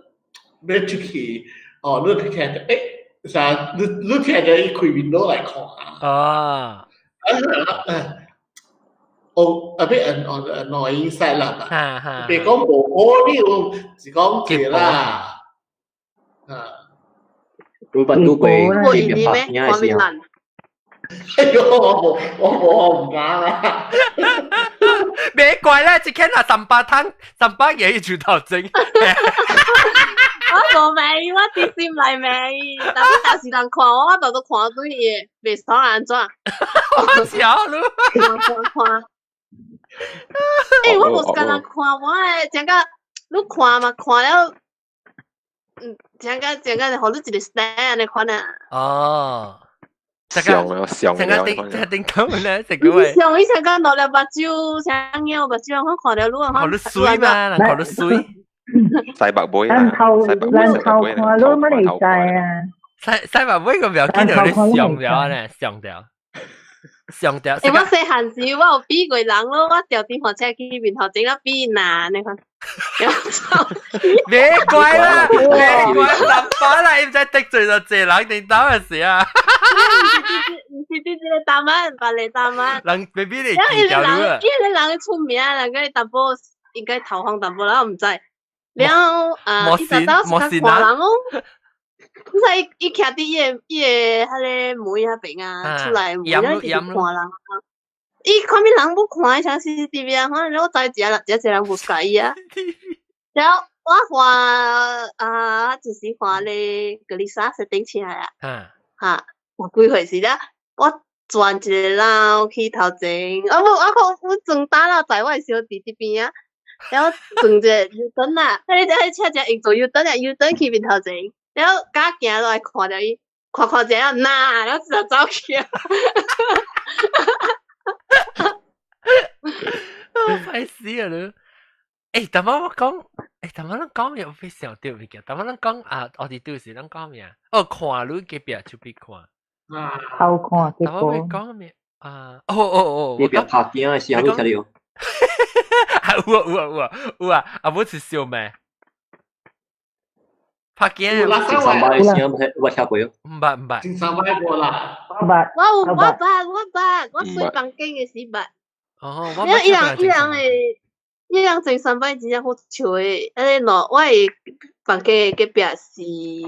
欲出去，哦，你聽著，啥？你聽著伊開 window 來看啊。哦。哦，a bit on the annoying side 啦，別講無好你有是講這啦，啊。你捌拄過無印尼咩？看面爛。哎喲，我無我無我毋敢啦。別怪啦，一間啊300湯300嘢厝頭前。我無罵伊，我直心來罵伊。但是若是人看我，我就都看對伊，袂爽按怎？我笑你。看看看。我無是干焦看我的，成個你看嘛，看了，成個成個，予你一個 stand 按呢款啊。哦。上啊上成個頂成個頂頭咧，成個位。上伊成個落了目睭，成眼目睭，我看了你啊，看你媠嘛，人看你媠。西白妹咱頭咱頭看你乜會知啊？西西白妹個不要緊，你上掉呢，上掉，上掉。我細漢時我有比過人咯，我調電話車去面頭前啊比難，你看。別怪啦，別怪三把啦，伊毋知得罪咗濟人頂當嘅事啊。毋是對這個答案，別個答案。人 baby 你記掉了。因為人出名，人個淡薄應該頭髮淡薄啦，我毋知。了啊，伊就當是較看人哦。你知伊伊徛佇伊個彼個門彼邊啊，出來門啊，直直看人。伊看物人欲看，像 CCTV 啊，反正我知一個人，一個人無佮意啊。了我看啊，就是看咧格麗莎設定起來啊。哈，有幾歲時啦，我轉一个人去頭前，啊無，我講我轉單啦，在我的小弟佇邊啊，然後轉一個 U 轉啦，彼個彼車只用做 U 轉啊，U 轉去面頭前，然後敢行落來看著伊，看看者啦，然後就走去啊。歹死啊你！欸，但我講，欸，但我咱講有非想到物件，但我咱講啊，我哋對是咱講咩？哦，看你隔壁出邊看。偷看結果。我講咩？啊，哦哦哦，隔壁拍鏡的聲，你聽到？啊，有啊有啊有啊有啊，啊，無是笑咩？拍鏡。正三擺的聲，我聽過。毋捌毋捌。正三擺過啦。我捌。我有我捌我捌，我睡房間的時捌。哦，因為伊人伊人的，伊人前三擺真正好笑的，啊個我的房間隔壁是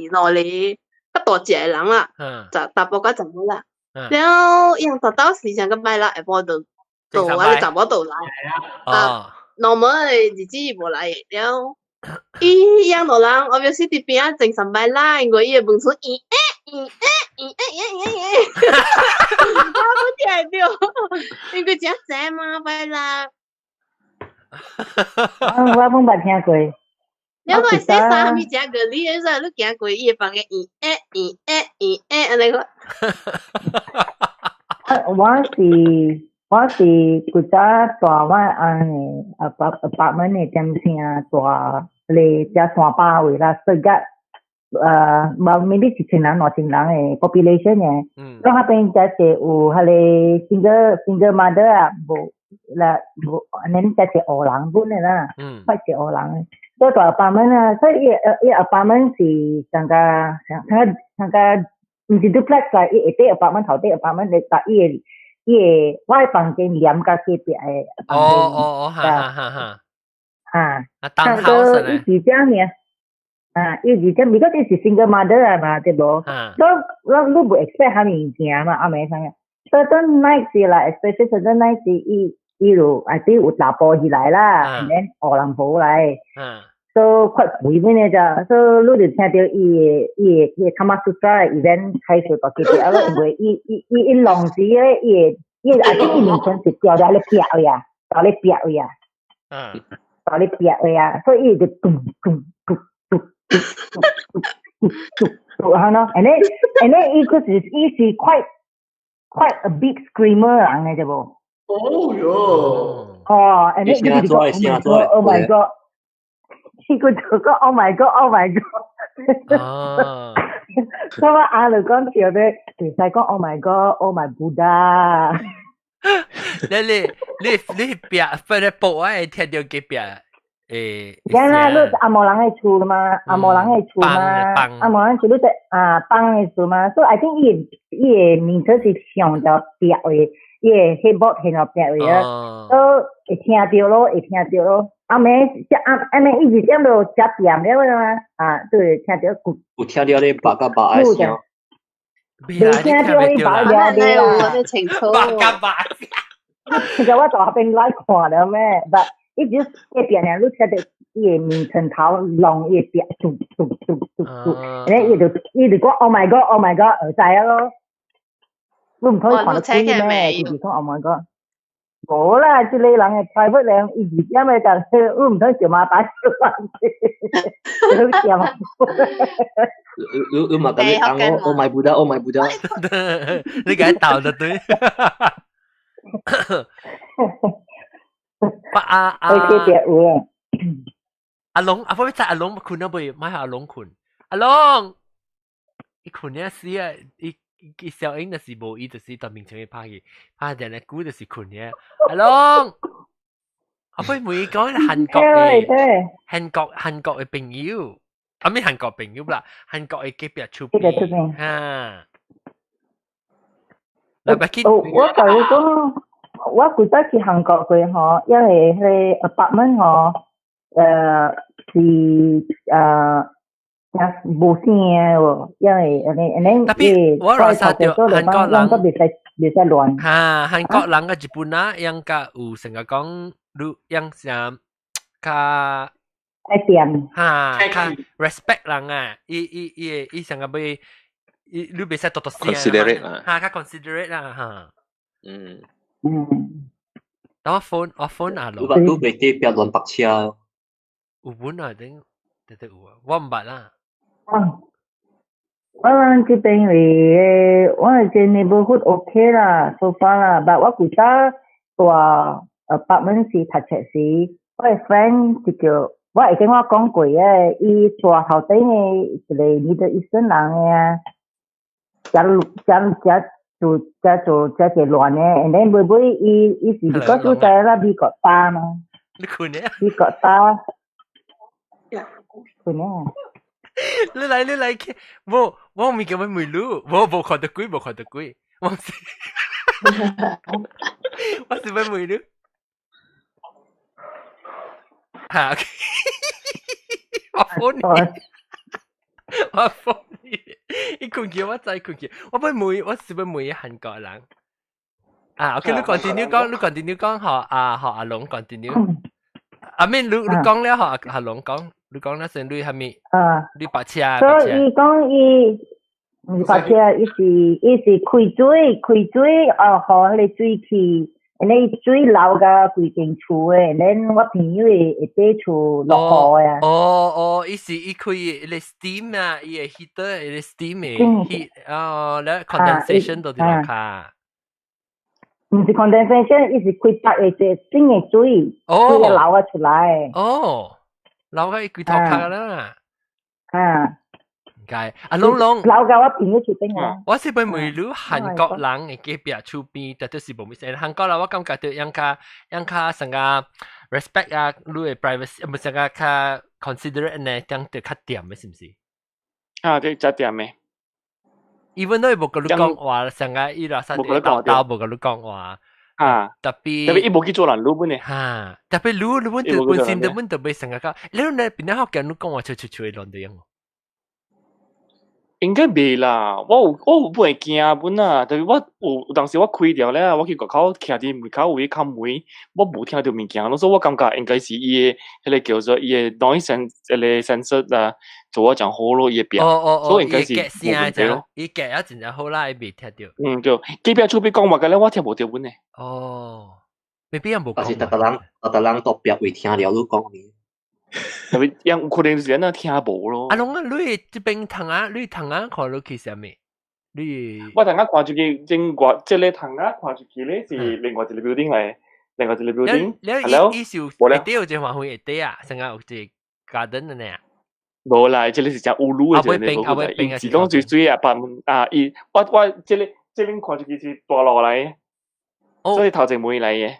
兩個較大隻的人啦，十查埔佮查某啦。然後伊人逐晝時上個拜六下晡就到，啊個查某就來，啊，normal 的日子伊無來的，然後伊養老人，我表示佇邊仔前三擺啦，因為伊會問出咦欸咦欸咦欸咦欸咦欸，我無聽會著，因為真濟嘛拜六。我攏捌聽過。你看洗衫物食過，你會使你行過伊的房間，咦欸咦欸咦欸，按呢個。我是古早住我翁的apartment 的點聲住咧遮山巴位啦，所以甲無 maybe 1000人2000人的 population 的，我彼邊遮濟有彼个 single mother 啊，無啦無，按呢遮濟烏人本的啦，較濟烏人，所以住 apartment 啊，所以伊 apartment 是上較上上較毋是 duplex 啦，伊下底 apartment 頭底 apartment，但伊的伊的我的房間連佮隔壁的房間。哦哦哦，哈哈哈哈。啊，啊，townhouse 咧。伊是這樣爾，啊，伊是這，如果你是 single mother 啊嘛，對無？所以我你無 expect 啥物物件嘛，阿妹啥物？certain night 是啦，especially certain night 是伊伊就啊啲有查埔起來啦，然後烏人婆來。所以較肥本的咋，所以你就聽著伊的 Kama Sutra event 開始大記得啊，因為伊伊伊伊弄時咧，伊會伊啊，伊面前是掉在咧壁位啊，掉咧壁位啊，掉咧壁位啊，所以伊就咚咚咚咚咚咚咚咚咚，按呢，and then 伊閣是伊是 quite a big screamer 人的對無？哦喲，哦，and then 伊就講 Oh my God！伊閣就講 Oh my God！Oh my God！所以我阿就講笑咧，袂使講 Oh my God！Oh my Buddha！你你你壁不咧報啊，會聽著隔壁誒。然啦，你紅毛人的厝嘛，紅毛人的厝嘛，紅毛人厝你啊放的厝嘛，所以 I think 伊的名稱是上著壁位，伊的 headboard 向著壁位啊，都會聽著咯，會聽著咯。暗暝暗暗暝伊二點就食點了嘛，啊，都會聽著咕。有聽著咧白佮白的聲。未聽著你白了對啦，我清楚。白佮白。其實我在那邊來看了咩？但伊只隔壁爾，你聽著伊的眠床頭弄伊的壁，嘟嘟嘟嘟嘟，然後伊就講 Oh my God，Oh my God，就知影咯。你毋可以看到鬼咩？就是講 Oh my God。無啦，這個人的 private 人，伊二點的，但是你毋通笑馬打笑翻去，好笑。你你嘛共伊講我 Oh my Buddha，Oh my Buddha。你共伊鬥就對。啊啊！阿龍，阿婆要阿龍睏啊未？買阿龍睏。阿龍，伊睏了死啊！伊伊小英就是無，伊就是當面前去拍去，拍電咧久就是睏了。阿龍，阿婆問伊講韓國的，韓國的朋友，啊咩韓國朋友啦？韓國的隔壁厝邊，哈。哦，我共你講，我舊早去韓國過吼，因為彼个 apartment 吼，是無聲的喎，因為按呢按呢， Tapi 我rasa 著韓國人袂使亂。哈，韓國人佮日本啊，應該有成日講，你應啥較愛掂。哈，較 respect 人啊，伊伊伊伊上個欲，伊你袂使多多聲。 Considerate 啦。哈，較 considerate 啦，哈。等我 phone 我 phone 阿龍。你你袂記別亂白車？有本啊，頂，對對有啊，我毋捌啦。哦，我人這邊為我這 neighborhood OK 啦，so far 啦，但我古早蹛 apartment 時讀冊時，我的 friend 就叫我會跟我講過的，伊蹛頭頂的一個 Middle Eastern 人的啊，遮遮遮做遮做遮一亂的，and then 尾尾伊伊是 because 你知啦，美國大嘛，你困呢？美國大，困呢？你來你來去，無我唔叫佢問你，我無看到鬼，無看到鬼，我是欲問你。哈，我 phone 你，我 phone 你，伊困去我知困去，我欲問，我是欲問韓國人。啊，OK，你 continue 講，你 continue 講，予啊，予阿龍 continue。阿面你你講了，予阿龍講，你講了先，你係咪？啊。你泊車。所以講伊毋是泊車，伊是開水開水，哦，予彼個水氣，你水流到規間厝的，then 我朋友會會佇厝落雨啊。哦哦，伊是伊開伊個 steam 啊，伊個 heater 伊個 steam 的 heat，哦，咧 condensation 都佇落跤。毋是 condensation，伊是開別的一個新的水，水流啊出來。哦，流到伊規頭殼啦。啊。解阿龍龍，流到我朋友厝頂啊。我是欲問你韓國人的隔壁厝邊，絕對是無物事。韓國人我感覺著樣較樣較成個 respect 啊，你的 privacy，毋是個較 considerate 呢，這樣就較恬的，是毋是？啊，對，真恬的。 even 都無共你講話，成個伊拉啥豆豆無共你講話。啊，特別特別伊無去做人擼本呢。哈，特別擼擼本就本身就本就袂成個較，你那邊那學見你講話出出出亂的樣。應該袂啦，我有本會驚本啊，特別我有有當時我開著咧，我去外口徛佇門口位敲門，我無聽著物件，所以我感覺應該是伊的彼個叫做伊的 noise 彼個 sensor 啊，做啊誠好咯，伊的壁，所以應該是無問題咯。伊夾啊真正好啦，伊袂聽著。嗯對，隔壁厝邊講話個咧，我聽無著本呢。哦，未必也無講。但是逐個人，逐個人都壁位聽了你講呢。特別有可能是按怎聽無咯。阿龍啊，你這邊窗仔，你窗仔看落去啥物？你我窗仔看出去，正外這個窗仔看出去咧是另外一個 building 來，另外一個 building。你意思下底有一個花園下底啊，成個有一個 garden 的呢？無啦，這個是誠烏魯的一個，伊是講水水啊，別啊，伊我我這個這邊看出去是大路來，所以頭前門來的。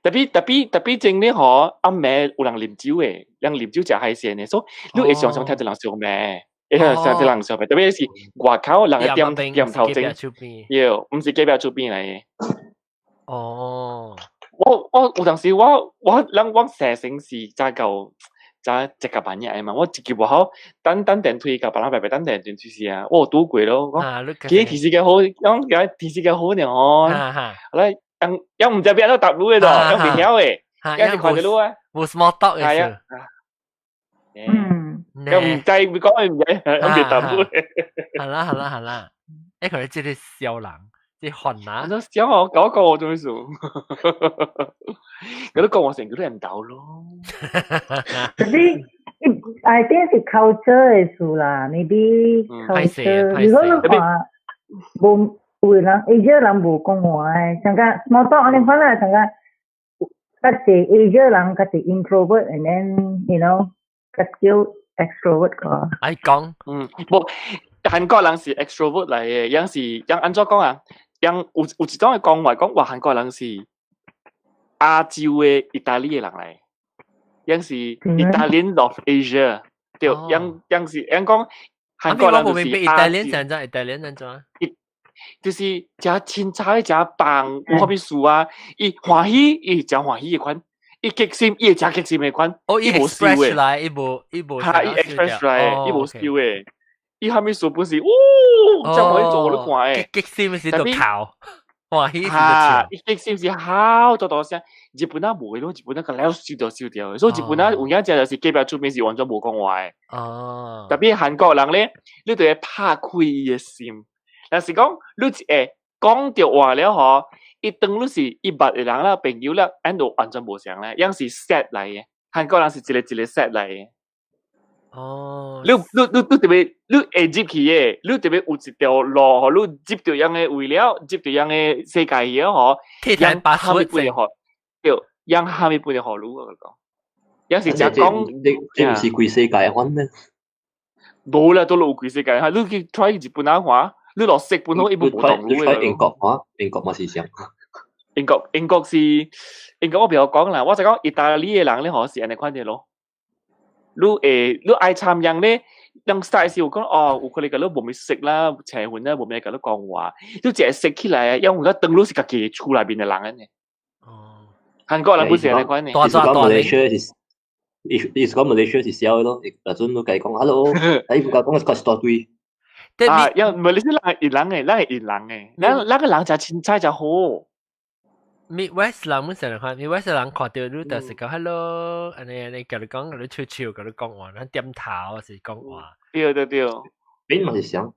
特別特別特別正咧吼，暗暝有人啉酒的，人啉酒食海鮮的，所以你會常常聽到人相罵，會常聽到人相罵，特別是外口人的店店頭前，對，毋是隔壁厝邊來的。我有當時我我咱我細成是早到早一個半夜嘛，我一入外口等等電梯共別人排排等電電梯時啊，我有拄過咯。其實天時較好，講講天時較好爾吼。來。人人毋知欲按怎答你的咯，人袂曉的，人是看著你啊，無 small talk 的。係啊，人毋知會講伊毋知，人袂答你。好啦好啦好啦，欸，可能這個小人，這個煩惱。我小我搞搞我做咩事？佢都講我成個都唔到咯。可是，I think 是 culture 的事啦，maybe culture。如果你看無。有的人 Asia 人無講話的，像講 small talk 按呢款啦，像講較濟 Asia 人較濟 introvert，and then you know 較少 extrovert 個。愛講，嗯，無韓國人是 extrovert 來的，樣是樣按怎講啊？樣有有一種的講話講話韓國人是亞洲的意大利的人來，樣是 Italian of Asia，對，樣樣是樣講韓國人就是意大利人怎？意大利人怎？就是誠凊彩，誠放有啥物事啊？伊歡喜，伊誠歡喜的款；伊激心，伊會誠激心的款。哦，伊無收的來，伊無伊無。哈，伊 express 出來，伊無收的。伊啥物事本是，嗚，這樣可以做我都看的。激心是就哭。歡喜。嚇，伊激心是好多多聲。日本仔無咯，日本仔個了燒掉燒掉，所以日本仔有影只就是隔壁出面是完全無講話的。哦。特別韓國人咧，你就會拍開伊的心。若是講你一會講著話了吼，伊當你是伊捌的人啦，朋友啦，按就完全無相咧，樣是 set 來的。韓國人是一個一個 set 來的。哦。你特別你會入去的，你特別有一條路，予你入著樣的位了，入著樣的世界去吼，鐵把哈密本的予，對，樣哈密本的予你我講。樣是誠講，你這毋是規世界款咩？無啦，都有規世界，你去 try 日本仔話，你落食本好，伊無同你 try 英國話，英國嘛是像。英國是英國，我袂曉講啦，我就講意大利的人咧，吼是按呢款的咯。你會你愛參樣咧，人 start 時有講哦，有可能共你無咪識啦，邪混啦，無咪共你講話，你一識起來，因為當你是家己厝內面的人按呢。哦。韓國人不是按呢款的。意思講馬來西亞是，意思講馬來西亞是痟的咯，若陣你共伊講 hello，伊毋敢講是大堆。啊，因為馬來西亞人伊人的，咱會伊人的，咱咱個人誠凊彩誠好。 Midwest 人本成看，Midwest 人看著你就是講 hello，按呢按呢，共你講，共你笑笑，共你講話，咱點頭是講話。對對對。邊嘛是像。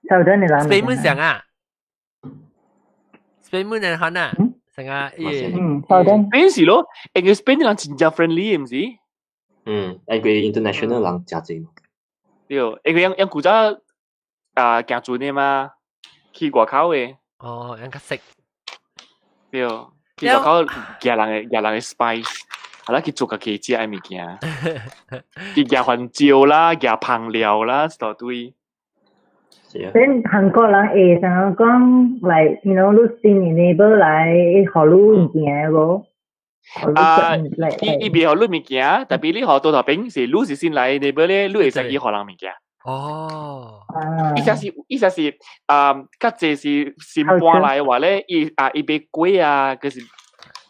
Southern 的人。 Spain 本像啊，Spain 本人看啊，成啊，伊。嗯，Southern。邊是咯，因為 Spain 人真正 friendly 毋是？嗯，因為 international 人誠濟。對，因為𪜶古早啊行船的嘛，去外口的。哦，𪜶較識。對，去外口夾人的夾人的 spice，後來去做家己食的物件，去夾番椒啦，夾香料啦，一大堆。 then 韓國人會想講，like 你新的 neighbor 來，予你物件無？啊，伊袂予你物件，特別你予倒頭邊是你是新來 neighbor 咧，你會使去予人物件。哦，意思是啊，較濟是新搬來的話咧，伊啊伊買粿啊，就是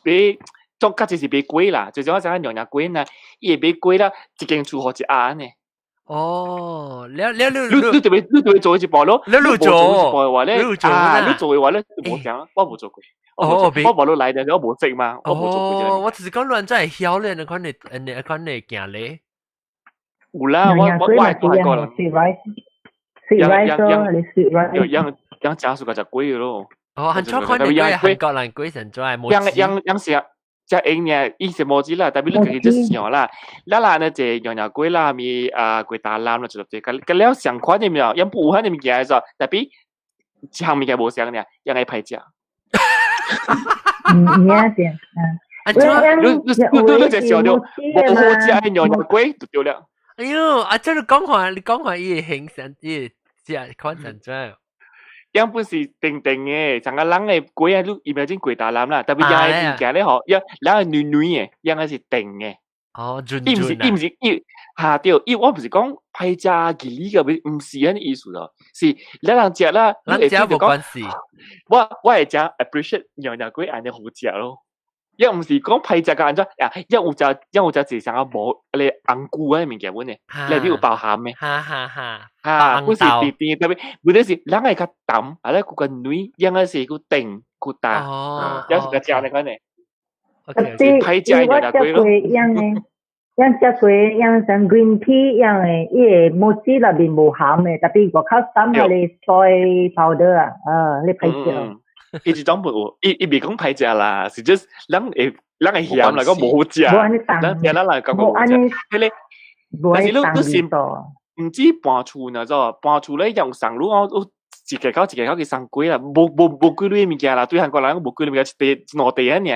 買總較濟是買粿啦，就是我知影娘娘粿呢，伊會買粿啦，一間厝予一盒呢。哦，了了了，你特別做一步咯，你你做一步的話咧，你做啊，你做的話咧，無講，我無做過。哦，我無你來的，我無識嘛，我無做過。哦，我只是講亂真會曉咧，你款的，你款的行咧。有啦，我係韓國人。 Sweet rice，sweet rice 咯，你 sweet rice。樣樣食數個食粿咯。哦，韓國款的粿，韓國人粿成做係樣樣樣食。食用呢，伊是無子啦，特別你家己就想啦，咱啦呢這娘娘粿啦，咪啊粿大腩啦，就這個個了相款的物，樣不有款的物件的時候，特別一項物件無相呢，樣會歹食。嗯，對對，嗯。啊，你你你你就想著無好食的娘娘粿就對了。哎喲，啊，這你講話，你講話伊會形成，伊會食款成怎？樣本是定定的，像個人的粿啊，你伊咪種粿大腩啦，特別樣的物件咧吼，樣人係軟軟的，樣個是定的。哦，潤伊毋是伊毋是伊，哈對，伊我毋是講歹食吉利個，毋是按呢意思咯，是咱人食啦，咱食無關係。我會誠 appreciate 娘娘粿按呢好食咯。伊毋是講歹食甲按怎，啊，伊有食伊有食一啥無個紅菇的物件阮的，內底有包餡的。哈哈哈。哈，本是甜甜，特別問題是人會較淡，啊咧閣較軟，樣個是閣甜閣淡，哦，猶是較食按呢款的。歹食我食過樣的，樣食過樣像 green tea 樣的，伊個 mochi 內面無餡的，特別外口摠彼個 soy powder 啊，啊，你歹食。伊一種無，伊袂講歹食啦，是 just 人會嫌啦，講無好食。咱食咱來感覺無好食。彼個，但是你是毋止搬厝呢，做搬厝咧用送你哦，一個口一個口去送粿啦，無幾類物件啦，對韓國人無幾類物件，一塊兩塊按呢。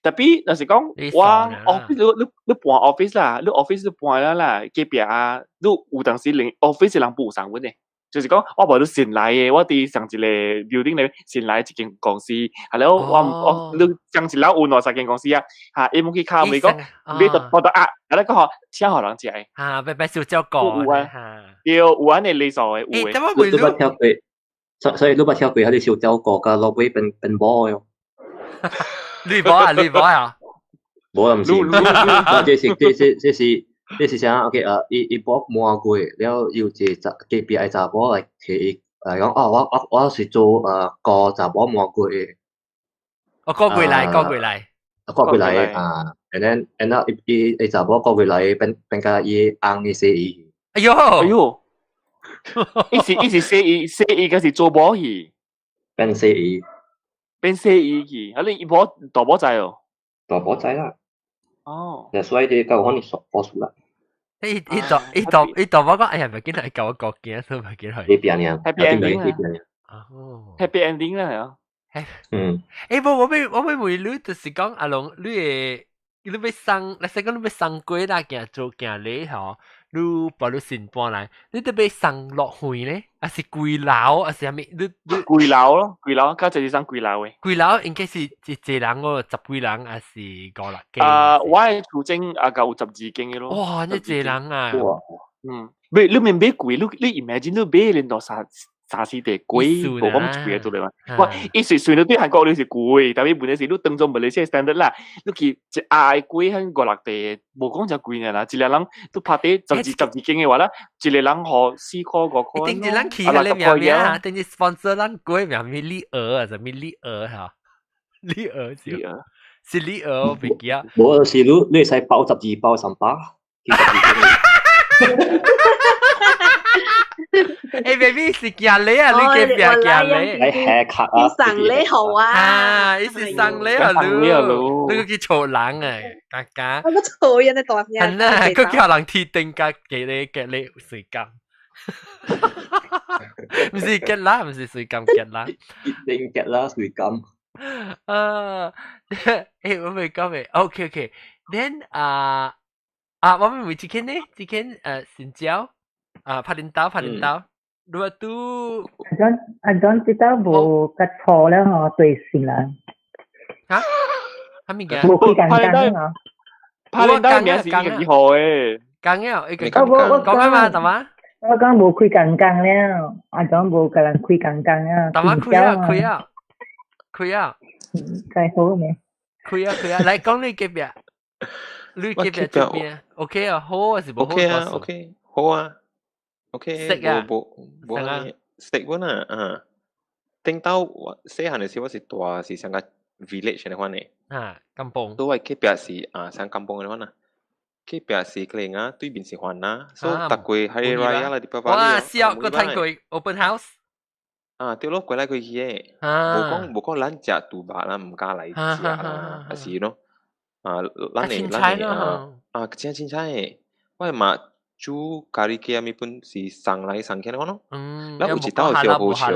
特別若是講我 office 你搬 office 啦，你 office 你搬了啦，隔壁啊，你有當時連 office 人不有送阮的。就是講，我無你新來的，我佇上一個 building 內新來一間公司，係了，我你上一樓有兩三間公司啊，嚇，伊們去敲門講，你就我就啊，啊咧講吼，請予人食的。嚇，白白小照顧有啊，對，有按呢禮數的，有的。你捌聽過？所以你捌聽過彼個燒照顧佮落尾變變某喲？綠寶啊，綠寶啊！無啊，毋是，這是啥？OK 啊，伊伊博滿過了，有一個查隔壁的查某來提伊。講哦，我是做個查某滿過的。哦，過過來，過過來，過過來啊，and then 伊伊伊查某過過來變變甲伊翁的細姨。哎喲，哎喲，伊是細姨細姨，個是做某去，變細姨，變細姨去，啊你伊某大某知哦，大某知啦。哦，所以你夠可能熟我熟啦。伊伊大伊大伊大某講，哎呀，唔記得係舊個件，都唔記得係。呢邊呢？ Happy ending 啊！哦，Happy ending 啦，係啊。嗯。欸，無，我欲問你，就是講阿龍，你會你欲送，你說講你欲送粿啦，行做行禮吼，你把你新搬來，你得欲送落園咧，還是幾樓，還是啥物？你你幾樓咯，幾樓，較濟是送幾樓的。幾樓應該是一濟人哦，十幾人還是五六間？啊，我的厝前啊，夠有12間的咯。哇，你濟人啊！哇，嗯，買你免買貴，你 imagine 你買連到三三四塊貴，無講貴做嚟嘛。哇，伊隨隨你對韓國你是貴，但係問題是你當做馬來西亞 standard 啦，你去一盒粿肯五六塊，無講誠貴爾啦。一個人都拍底12間的話啦，一個人予4塊5塊。頂一人去彼个名名啊，頂一 sponsor 咱粿名咪李娥啊，啥物李娥哈？李娥是是李娥，我袂記啊。無是你你會使包12包三百。欸，baby 是行禮啊，你隔壁行禮。來下卡啊！送禮好啊！啊，伊是送禮啊，你你個去錯人啊，嘎嘎。我個錯人的大聲。係啦，佢叫人鐵定甲給你給你水柑。毋是結啦，毋是水柑結啦。鐵定結啦，水柑。啊，欸，我未講未，OK OK，then 啊啊，我們問這間呢，這間新椒。啊，拍電刀，拍電刀。如果都阿 John 阿 John 知道無較錯了吼，對是啦。嚇？啥物件？無開工工吼。拍電刀名是一個號誒。講了，一個我我講啊嘛，大媽。我講無開工工了，阿 John 無共人開工工啊。大媽開啊開啊開啊。該好咩？開啊開啊，來講你隔壁，你隔壁這邊 OK 啊，好還是無好？OK 啊，OK，好啊。OK，食啊，無無無食本啊，啊，頂到我細漢的時，我是大是上個 village 的款的，啊，甘榜，都我隔壁是啊，上甘榜的款啊，隔壁是克林啊，對面是番啊，所以逐月 Hari Raya 啦，Deepavali 哇，笑，閣趁過 open house，啊，對咯，過來過去的，無講無講，咱食豬肉啦，毋敢來食啦，還是喏，啊，咱的咱的啊，啊，真凊彩的，我嘛。煮咖喱雞啊，物本是送來送去的款咯。咱有一道就好笑，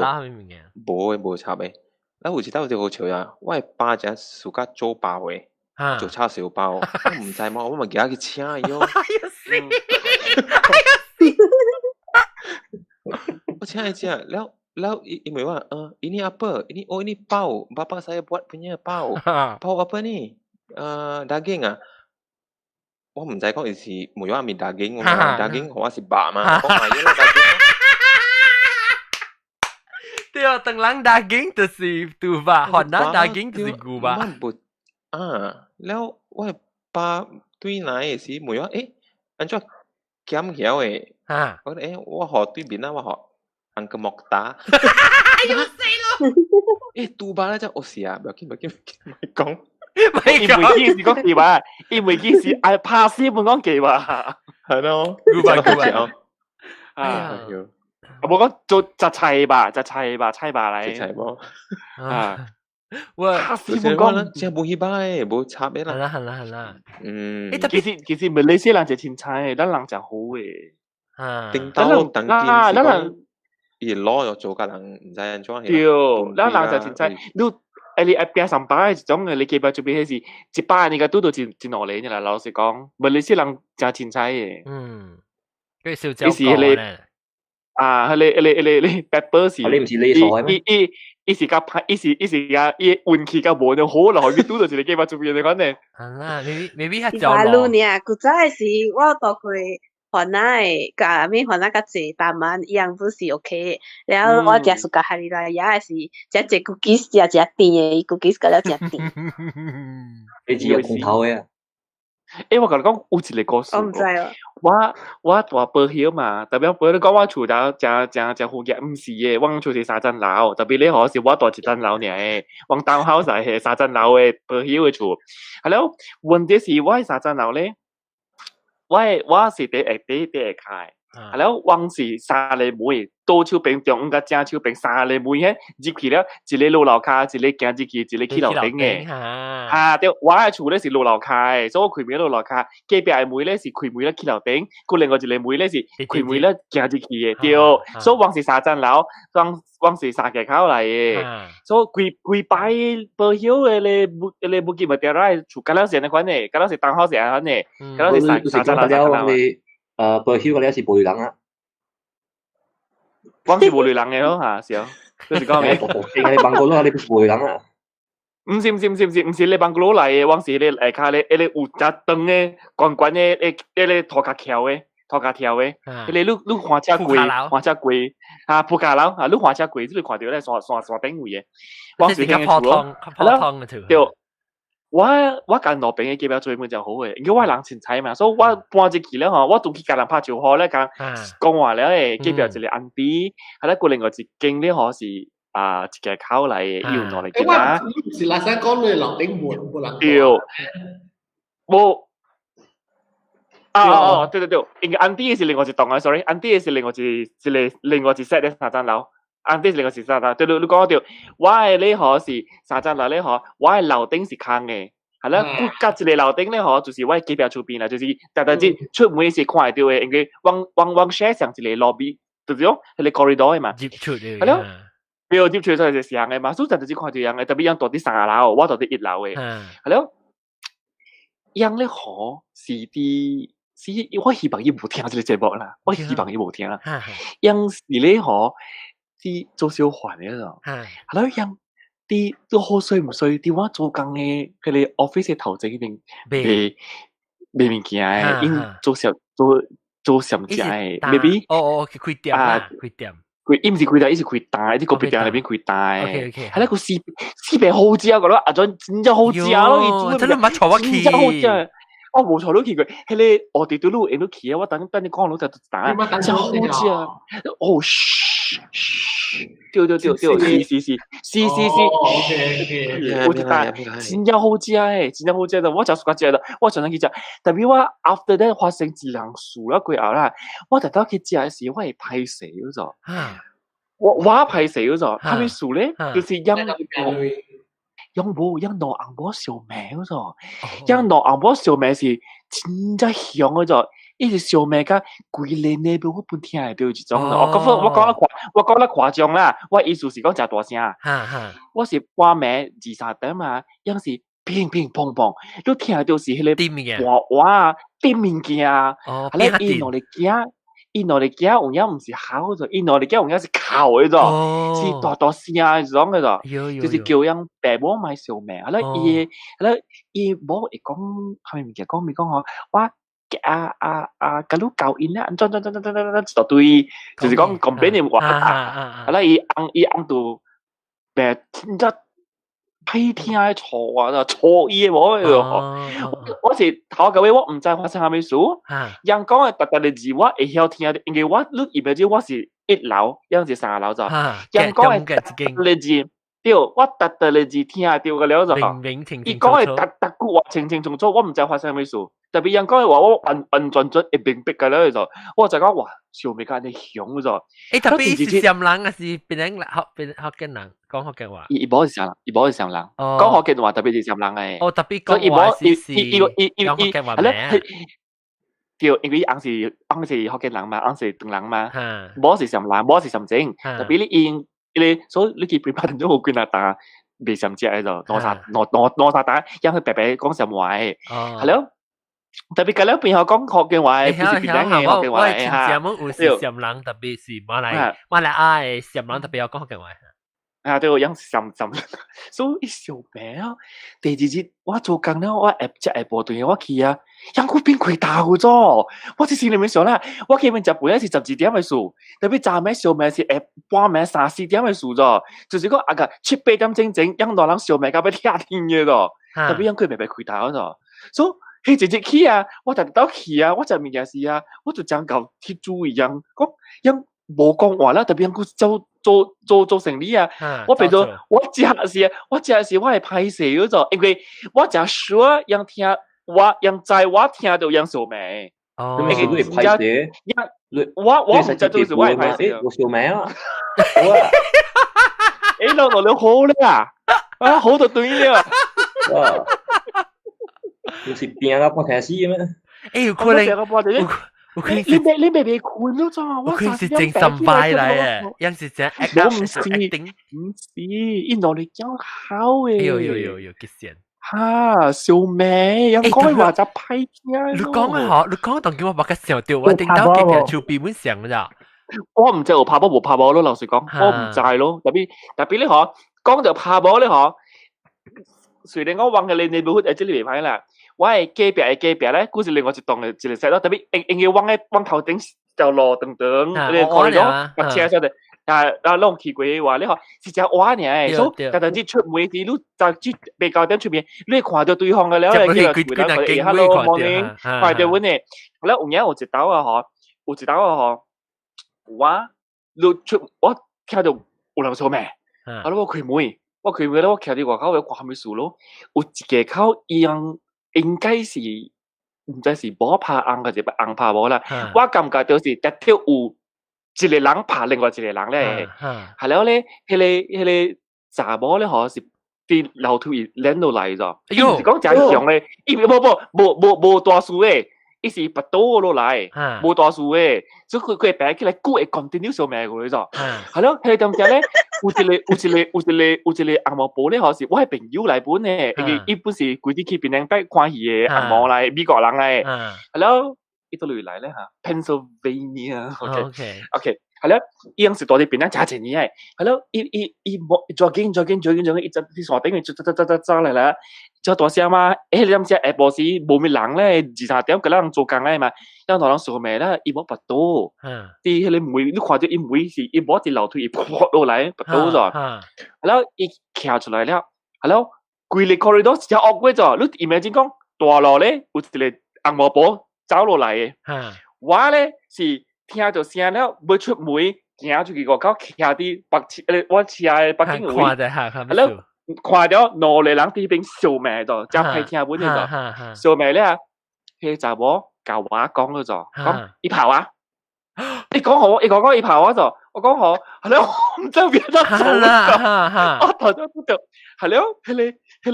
無的無插的。咱有一道就好笑啊！我的爸誠喜歡做包的，做叉燒包。我毋知嘛，我嘛舉去請伊哦。哎呀死！哎呀死！我請伊食了了，伊伊問我，ini apa? Ini oh ini pau. Bapa saya buat punya pau. Pau apa ni? Daging ah. 我毋知講伊是問我係咪 daging，我 daging 我是肉嘛，講係啦 daging。對啊，當人 daging 就是豬肉，番仔 daging 就是牛肉。我無啊，了我爸對來的時問我，欸，按怎減曉的？我講欸，我予對面啊，我予 Uncle Mokhtar。哎呦死咯！欸，豬肉咧只惡死啊！不要緊，不要緊，莫講。伊袂記是講雞肉，伊袂記是愛拍死本講雞肉，係咯，牛肉牛肉啊，無講做雜菜吧，雜菜吧，菜吧來，雜菜無啊，我拍死本講，真無彼擺，無插的啦，係啦係啦係啦，嗯，其實其實馬來西亞人就凊彩，咱人誠好的，啊，頂到當今是講，伊攞又做甲人毋知按怎。對，咱人就凊彩，你。欸，你愛拼三百一種的，你基本就變是100，你個拄到一一兩個啦。老實講，馬來西亞人誠凊彩的。嗯，佢燒焦過咧。啊，彼个、彼个、彼个、彼個 pepper 是，你毋是你傻咩？伊伊伊是較歹，伊是伊是較伊運氣較無咁好咯，伊拄到一個基本就變你款呢。係啦，maybe maybe 較焦咯。爾，古早時我到過。番仔的，共物番仔較濟，大滿伊樣不是 OK。然後我食 suka Hari Raya 是食一 cookies 食誠甜的，伊 cookies 食了誠甜。你只有空頭的啊？欸，我共你講有一個故事。我毋知哦。我住保險嘛，特別保你講我厝頭誠誠誠遠嘅，毋是嘅，我厝是三層樓，特別你好是我住一層樓爾嘅，我 townhouse 係三層樓嘅保險嘅厝。係了，問題是我三層樓咧，我是佇下底佇下跤。係了，我是三个門，左手邊、中間佮正手邊三个門迄入去了，一个落樓跤，一个行入去，一个去樓頂嘅。哈，對，我的厝咧是落樓跤的，所以我開門落樓跤，隔壁的門咧是開門咧去樓頂，佮另外一個門咧是開門咧行入去的，對。所以我是三層樓，我是三個口來的，所以規規擺保險的咧，迄个武吉麥調來厝，敢若是按呢款的，敢若是當好是按呢款的，敢若是三層樓三層樓。保險嗰啲是無類人啊，我是無類人的咯嚇，是哦，就是講咩？你辦公樓你不是無類人啊？毋是毋是毋是毋是毋是你辦公樓來的，我是迄個下跤咧，迄個有隻長的、懸懸的、迄個塗跤橋的、塗跤跳的，迄個你看車過，看車過，啊鋪跤樓啊，你看車過，你看著咧山山山頂位的，我是較普通，較普通的厝。對。我共路邊的隔壁做伙真好的，因為我人凊彩嘛，所以我搬入去了吼，我拄去共人拍招呼咧，共講話了的，隔壁一個安迪，係咧過另外一間咧吼是啊一個口來的，伊有兩個囡仔。是來使講你樓頂門無人。對，無。啊哦，對對對，因為安迪是另外一棟啊，sorry，安迪是另外一一個另外一 set 的三層樓。安迪是另外一三層，對對，你講對，我的咧吼是三層樓咧吼，我的樓頂是空的。係啦，隔一個樓頂咧吼，就是我隔壁厝邊啦，就是逐逐日出門時看會著的，因為阮 share 上一個 lobby，就是講彼個 corridor 的嘛。入出的。係咯，對，入出就是相的嘛，所以逐逐日看著樣的，特別𪜶住佇三樓，我住佇一樓的。係咯，𪜶咧吼是佇是，我希望伊無聽這个節目啦，我希望伊無聽啦。𪜶是咧吼是做小販的咯，係咯，𪜶佇都好衰毋衰，佇我做工的彼個 office 的頭前彼邊賣賣物件的，𪜶做小做做什食的，maybe 哦哦，開店啊，開店。佢伊毋是開店，伊是開單，佇咖啡店內邊開單的。 OK OK。係咧，個四四白好食個咯，阿陣真正好食咯，伊真係毋捌帶我去。真正好食。我無帶你去過，彼个奧迪都你會用去啊！我等等你講，你就答。真好食。哦，噓噓，對對對對，是是是是是是。 OK OK。有一單真正好食的，真正好食的，我誠喜歡食的，我常常去食。特別我 after that 發生一人事了過後啦，我特登去食的時，我會歹勢嗰種。我歹勢嗰種，啥物事咧？就是𪜶𪜶無𪜶兩翁某相罵嗰種，𪜶兩翁某相罵是真正兇嗰種，伊是相罵甲規個內部我本聽會著一種。我講得誇張啦，我意思是講誠大聲。我是半暝二三點啊，𪜶是乒乒乓乓，你聽著是彼個盤碗啊、跌物件啊，啊咧伊兩个囝。伊兩个囝有影毋是哭咗，伊兩个囝有影是哭的咗，是大大聲的種的咗，就是叫𪜶爸母莫相罵。啊咧伊啊咧伊某會講，啥物物件講咪講吼，我啊啊啊，共你教𪜶咧，按怎怎怎怎怎怎怎一大堆，就是講講別人話啊，啊咧伊翁伊翁就白真正歹聽的錯啊，錯伊的某的我是頭到尾我毋知發生啥物事，𪜶講的逐逐个字我會曉聽，因為我你以為我是一樓，𪜶是三樓咋？𪜶講的逐逐个字，對，我逐逐个字聽著個了就。伊講的逐逐句話清清楚楚，我毋知發生啥物事。特別𪜶講的話，我完完全全會明白個了就，我就講哇，想袂到按呢兇就。欸，特別是暹人還是檳城人？學福建人講福建話？伊無是暹人，伊無是暹人，講福建話特別是暹人的。哦，特別講話是是講福建話名。對，因為翁是翁是福建人嘛，翁是唐人嘛，無是暹人，無是暹證。特別你因，你所以你去 prepare 都有幾若單袂暹食的就，兩三兩兩兩三單，𪜶去白白講暹話的，係咯。特別佢兩邊學講福建話，不是檳城的福建話的哈。我有是暹人，特別是馬來亞的暹人，特別曉講福建話。啊，對，𪜶暹暹，所以相罵啊。第二日我做工了，我下食下晡頓我去啊，𪜶閣變開刀咗。我這心裡面想啦，我去面食飯是12點的事，特別早暝相罵是下半暝三四點的事咗，就是講啊個七八點鐘前，𪜶兩人相罵到欲拆天的咗，特別𪜶閣袂袂開刀咗，所以。彼一日去啊，我特特去啊，我食物件時啊，我就將夠去注意樣，講樣無講話啦，特別樣做做做做生意啊，我變做我食是，我食是我會歹勢嗰種，因為我誠 sure 樣聽，我樣知我聽到樣相罵。哦，你會歹勢？我唔知做是我會歹勢。我相罵啊！欸，老老你好啦，啊好就對了。哇！你是病啊，看電視咩？欸，有可能，有可能你未被困咗咋？我可能是精神病來嘅，樣是真我唔是，唔是，伊努力講好誒。有有有有，極線。哈，小妹，有講話就歹聽。你講嘅嗬，你講當叫我把個想到，我頂到隔壁厝邊本想咋。我唔知有拍波無拍波咯，老實講，我唔知咯。特別特別你嗬，講到拍波咧嗬，雖然我往嘅你你冇誒，這裡袂歹啦。我係隔壁嘅隔壁咧，嗰是另外一棟嘅一個 set 咯。特別應應該往嘅往頭頂條路長長，你看到白車出嚟。啊啊！攏去過的話，你看是只歪爾，所以逐陣子出門時，你就去白膠店出面，你會看到對方的了，你叫佢佢 hello morning，看到阮的，後來有影有一道啊吼，有一道啊吼，我你出我聽到有人說咩？啊！我開門，我開門咧，我徛佇外口，我看啥物事咯？有一個口伊樣應該是毋知是某拍翁還是翁拍某啦，我感覺就是特特有。一個人拍另外一個人咧，係了咧，彼個查某咧吼是佇樓梯躡落來咗，伊毋是講誠強咧，伊無無無無無大事的，伊是跋倒落來，無大事的，所以佢佢會爬起來，閣會 continue 相罵過去咗。係了，彼個當時咧，有一個有一個有一個有一個紅毛婆咧吼，是我的朋友來本的，因為伊本是規日去檳城拜看戲的紅毛來，美國人來，係了。伊佗落來咧嚇，Pennsylvania，OK，OK，係了，伊樣是住佇檳城誠濟年的，係了，伊伊伊無 jogging jogging jogging jogging，伊走佇山頂走走走走走來啦，走大聲嘛，欸，彼陣時下晡時無物人咧，二三點個人做工咧嘛，有兩人相罵啦，伊無跋倒，佇彼個門，你看著伊門是伊無佇樓梯，伊撲落來跋倒咗，係了，伊徛出來了，係了，規個 corridor 是誠惡過咗，你 imagine 講大路咧有一個紅毛婆。走落來的，我咧是聽到聲了，欲出門，行出去外口，徛佇北車，我車的北京位，係了，看著兩個人佇彼邊相罵咗，誠歹聽本的咗，相罵了，彼個查某共我講了咗，講伊拍我，伊講予我，伊講講伊拍我咗，我講予，係了，我毋知變怎做了，我頭先拄著，係了，彼個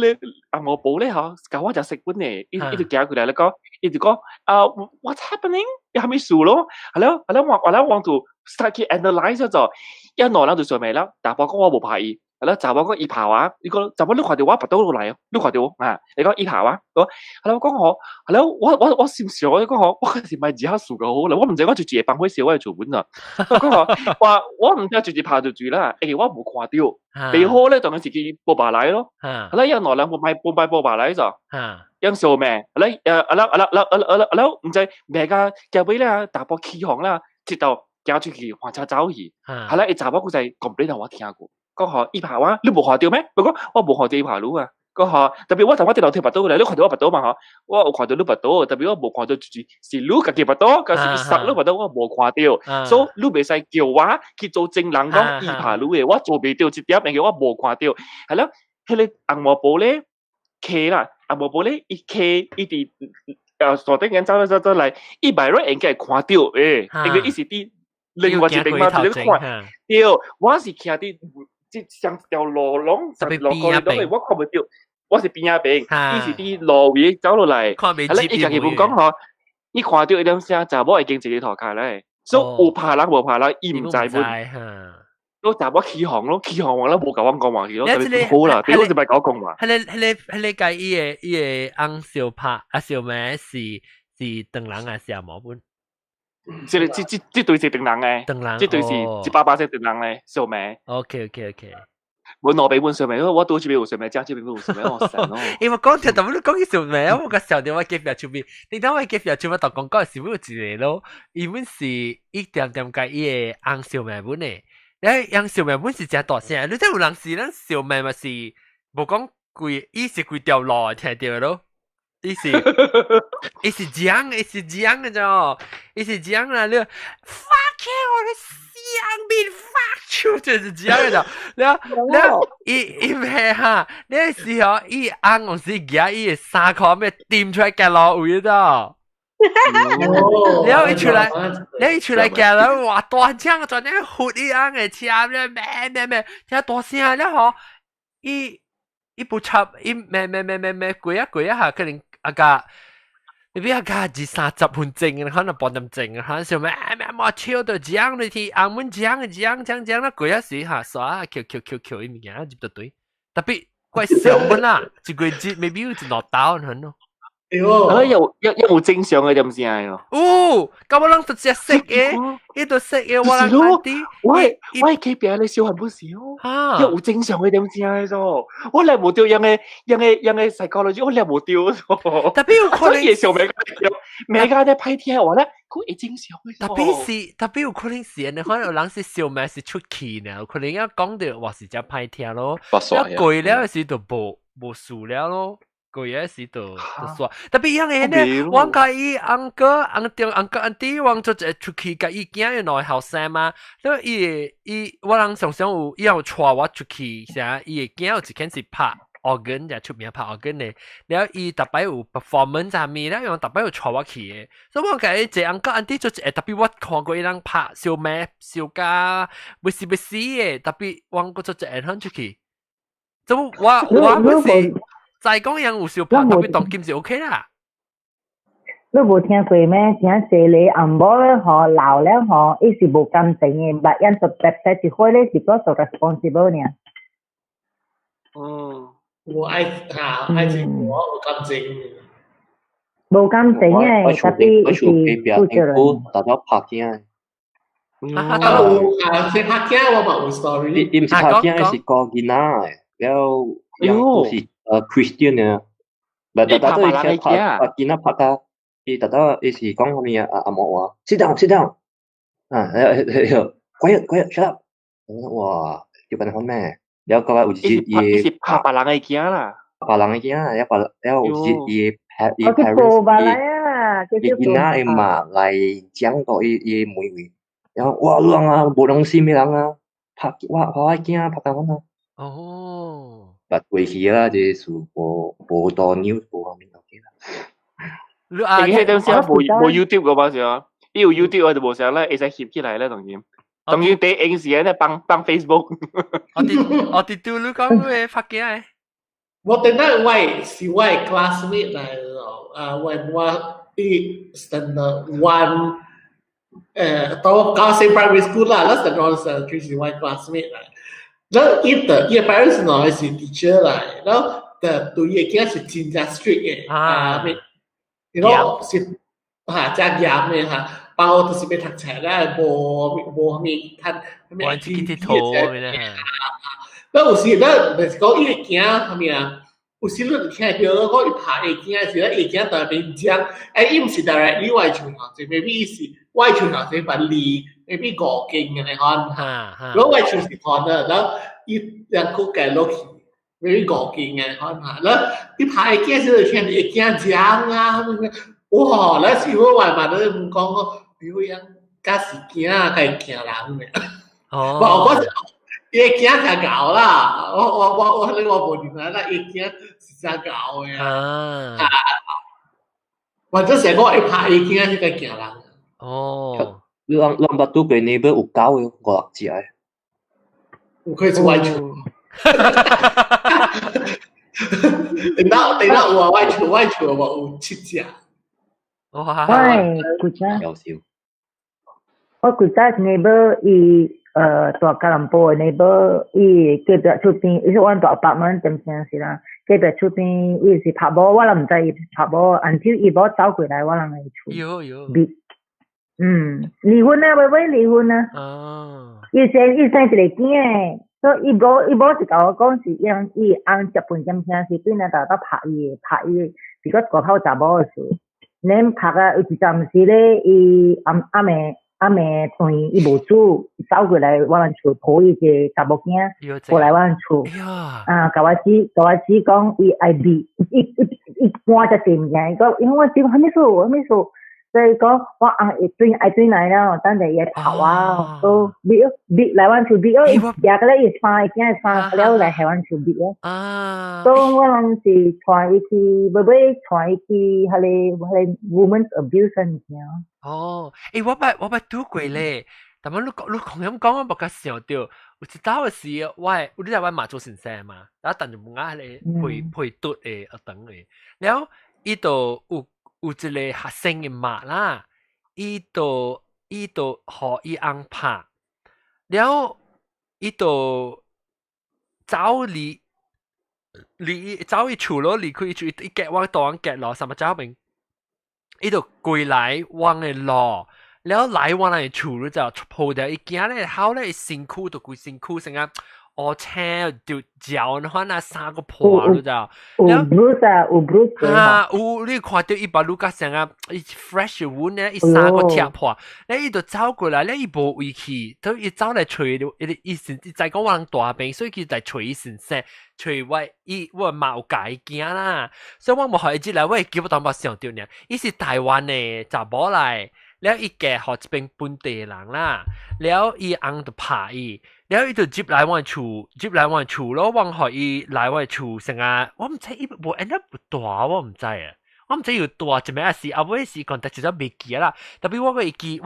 紅毛婆咧吼，共我誠熟本的，伊伊就行過來咧講。伊就講啊，what's happening？有啥物事咯？係了，係了，我我咧want to start 去 analyse 咗，一兩人就相罵了，查埔講我無拍伊，係了，查某講伊拍我，伊講查某你看著我跋倒落來哦，你看著我啊？伊講伊拍我，我係了，我講予，係了，我我我心想我講予，我還是莫自下事較好啦，我毋知我就一個放火燒我的厝本啊，我講予，我我毋知就是拍就住啦，因為我無看著，袂好咧，當然是去報罷來咯，係了，一兩人無賣無賣報罷來咗。樣相罵，嚟誒阿啦阿啦阿啦阿啦阿啦，毋知罵甲結尾咧，查埔起哄啦，直到行出去換車走去，後來伊查某閣再 complain 予我聽過，講予伊拍我，你無看著咩？我講我無看著伊拍你啊，講予特別我頭我佇樓梯跋倒來，你看著我跋倒嘛？吼，我有看著你跋倒，特別我無看著就是是你家己跋倒，抑是伊捒你跋倒，我無看著，所以你袂使叫我去做證人講伊拍你的，我做袂著這點，因為我無看著。係了，彼個紅毛婆咧，騎啦。啊，無無咧，伊騎伊佇山頂間走走走來，伊by right 應該會看著欸，因為伊是佇另外一邊嘛，佇咧看。對，我是徛佇這上條路攏十路高頭，我看袂著，我是邊仔邊，伊是佇路尾走落來。係咧，伊家己本講吼，伊看著一點聲，查某已經坐佇塗跤咧，所以有拍人無拍人，伊毋知本。都查某起哄咯，起哄完了無共阮講話去咯，特別好啦，第一就莫共我講話。彼個彼個彼個伊个伊个翁相拍啊相罵是是唐人還是紅毛本？這個這這這對是唐人的，唐人，這對是100%唐人的相罵。 OK。阮老爸阮相罵，我拄這邊有相罵，遮這邊有相罵，我神哦。因為講聽，特別你講起相罵，我個想著我隔壁厝邊，你當我隔壁厝邊同講講是有一個咯，伊本是一點點共伊个翁相罵本的。你翁相罵本是誠大聲，你知有人是咱相罵嘛是無講規，伊是規條路聽著咯。伊是伊是講伊是講嘅啫，伊是講啦，你 fuck you，我的香面 fuck you，就是講嘅啫。了了，伊伊咩哈？你時候伊翁有時舉伊的衫褲咩掂出來街路位啫。了伊出來，了伊出來行了，哇！大聲全咧呼伊翁的車咧，咩咩咩，聽大聲了吼，伊伊不插，伊咩咩咩咩咩，過啊過啊下，可能啊個，你比啊個二三十分鐘，可能半點鐘，可能想咩咩咩笑到講你聽，翁們講講講講啦，過一時哈，刷扣扣扣扣伊物件入到隊，特別怪小本啦，一個月 maybe 有一兩刀很咯。啊，有有有冇正常嘅點先咯？哦，咁我攏都只識嘅，伊都識嘅，我人啲。喂喂，隔壁你小孩不是哦？有正常嘅點先嘅我嚟無掉樣嘅樣嘅樣嘅 psychology，我嚟無掉。特別有可能小每個每個在拍天話咧，佢會正常嘅。特別是特別有可能是，你可能有人是小妹是出氣呢，有可能要講到話是只歹聽咯，一過了時就無無事了咯。過嘢時就就煞，特別樣嘢呢，我佮伊 uncle 翁 uncle auntie，我做一出去佮伊囝嘅內後生嘛，所以伊伊我人常常有伊有帶我出去，啥伊的囝有一間是拍 organ 就出名拍 organ 的，了伊逐擺有 performance 啥物，了用逐擺有帶我去的，所以我共伊一 uncle auntie 做一個特別我看過伊人拍燒麥燒甲欲死欲死的，特別我閣做一個通出去，所以我我不是。再講樣有小拍，特別當今是 OK 啦。你無聽過咩？真濟個翁某咧吼老了吼，伊是無感情的，捌因就白白一歲咧是講做 responsible 爾。嗯，我愛嚇愛情無有感情。無感情的，特別是負責任。大家拍囝。啊有啊，是拍囝我嘛有 story。伊伊毋是拍囝，是顧囡仔的，了又是。Christian 嘅，唔係大家都係聽拍拍見啦拍到，伊大家伊是講啥物啊？阿阿莫話，sit down sit down，啊，quiet quiet shut up，哇，要緊講咩？了後有一日伊是拍別人的囝啦，別人的囝，了別了有一日伊伊 parents 伊伊囡仔的媽來講到伊伊妹妹，然後哇，人啊，無良心的人啊，拍我拍我囝拍到阮啊。哦。捌過去啦，這是無無多 news 無啥物 OK 啦。你啊，你迄陣時無無 YouTube 個嘛是啊？伊有 YouTube 我就無啥咧，會使翕起來咧，當然。當然第影時咧幫幫 Facebook。我我哋對你講咩拍嘅？我等下我是我 classmate 來咯，啊，我我伊 standard one 誒，到高三 primary school 啦，那 standard one standard three 是我 classmate 來。然後伊的伊 parents 呢是 teacher 來，然後的對伊囝是真正 strict 嘅，啊，你講是嚇真嚴嘅嚇，包就是欲讀冊咧，無無啥物趁，無自己佚佗咩咧？那有時咱就是講伊個囝啥物啊？有時你聽到講伊拍伊囝時，伊囝在邊講，欸，伊毋是 directly 我厝頭前，maybe 伊是我厝頭前把離 maybe 五間嘅款，如果我厝是 corner，然後伊兩個計落去，maybe 五間嘅款嚇，然後伊拍伊囝時就聽伊囝講啊，哇！那時我外嘛都毋講講，比如講，假是囝該驚人嘅，哦，無我。伊個囝較𠢕啦，我我我我我無認得啦，伊囝是真𠢕的啊。或者是講伊拍伊囝是個驚人。哦，你人人捌拄過 neighbor 有狗的五六隻的。有可以出外厝。等到等到有啊，我厝我厝無有七隻。哇！喂，古早。有少。我古早 neighbor 伊。大吉隆坡的 neighbor，伊隔壁厝邊，伊是阮住 apartment 點聲是啦，隔壁厝邊伊是拍某，我也毋知伊拍某，until 伊某走過來我人的厝。有有。嗯，離婚啊，微微離婚啊。哦。伊生伊生一個囝，所以伊某伊某是共我講是因伊翁結婚點聲是對那豆豆拍伊拍伊，是個外口查某的事。恁拍啊，有一陣時咧，伊暗暗暝。阿妹頓伊無煮，走過來我人厝抱伊一個查某囝過來我人厝，啊，共我姊講伊愛味，伊搬遮濟物件，伊講因為我姊講啥物事，啥物事，所以講我翁會轉愛轉來了，等下伊會哭啊，都味味來阮厝味哦，伊行過來伊衫伊囝衫了來下阮厝味哦。啊！所以我人是帶伊去，尾尾帶伊去彼個 women's abuse 物件。哦，欸，我捌拄過咧，但係你講咁講，我無較想到，有一道是我你知我媽做先生嘛，然後但就問我彼個陪陪讀的學堂的，了伊就有一個學生的媽啦，伊就予伊翁拍，了伊就走離走伊厝咯，離開伊厝，伊夾我當夾落，什麼走邊？伊就過來阮的路，了來阮的厝就抱著伊囝咧，好咧，身軀就規身軀成個烏青就焦，款啊衫閣破你知？有 bruise 啊，有 bruise 啊，有你看著伊把乳甲成個伊 fresh wound 咧，伊衫閣拆破，咧伊就走過來，咧伊無位去，都伊走來揣伊伊先伊知講我人大病，所以佢來揣伊先生，揣我伊我媽有共伊驚啦，所以我無予伊入來，我會記不當捌想著爾，伊是台灣的查某來，了伊嫁予這邊本地人啦，了伊翁就拍伊。了伊就入來阮厝，入來阮厝咯，我予伊來阮厝成啊，我毋知伊無 end up 蹛我毋知啊，我毋知有蹛一暝還是後尾是講特一只袂記啦，特別我會記，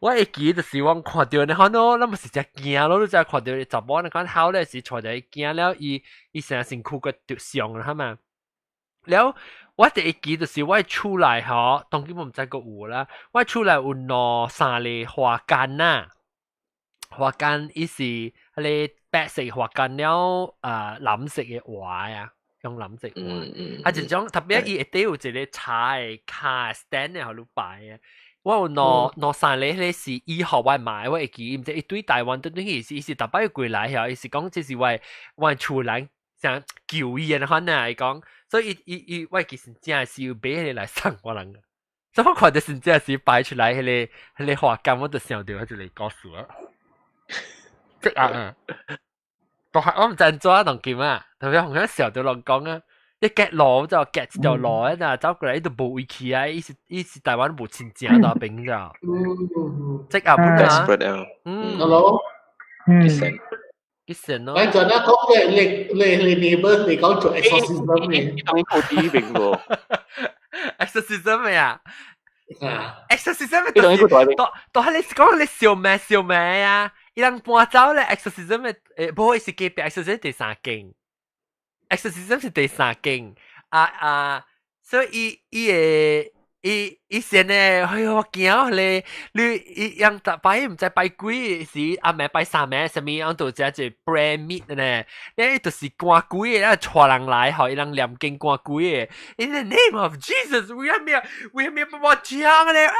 我會記就是我看著你看咯，咱毋是真驚咯，你才看著查某那款好咧是帶著伊驚了，伊成身軀閣著傷啦嘛。了我第一記就是我厝內吼，當今我毋知閣有啦，我厝內有兩三個花間啊。花間伊是彼个白色花間了啊藍色的畫啊，用藍色畫。啊，一種特別伊下底有一個茶的卡 stand 的，予你擺啊。我有兩三個，彼個是伊予我買，我會記，毋知伊對台灣轉轉去是伊是逐擺過來遐，伊是講這是我厝人想救伊的款啊，伊講，所以伊伊伊我其實真是有買彼个來送我人。所以我看著真正是擺出來彼個花間，我就想著彼一個故事啊。即啊啊！都係我毋知按怎當今啊，特別紅響笑著人講啊，一夾路就夾一條路啊，走過來伊就無位去啊，伊是台灣無親情大兵咋？即啊本啊，嗯，Hello，幾神咯？你陣間講嘅你 neighbor 你講做 exorcism 嘅，當好啲兵喎，exorcism 咩啊？exorcism 都都係你講你笑咩笑咩啊？伊人搬走咧，exorcism 嘅誒，無伊是隔壁 exorcism 第三間，exorcism 是第三間啊啊，所以伊伊會伊伊先咧，哎喲我驚咧，你伊人拜毋知拜鬼是暗暝拜三暝，啥物樣都食一 prayer meet 咧，你就是趕鬼的，帶人來，予伊人念經趕鬼的。In the name of Jesus，為啥物為啥物我講咧？啊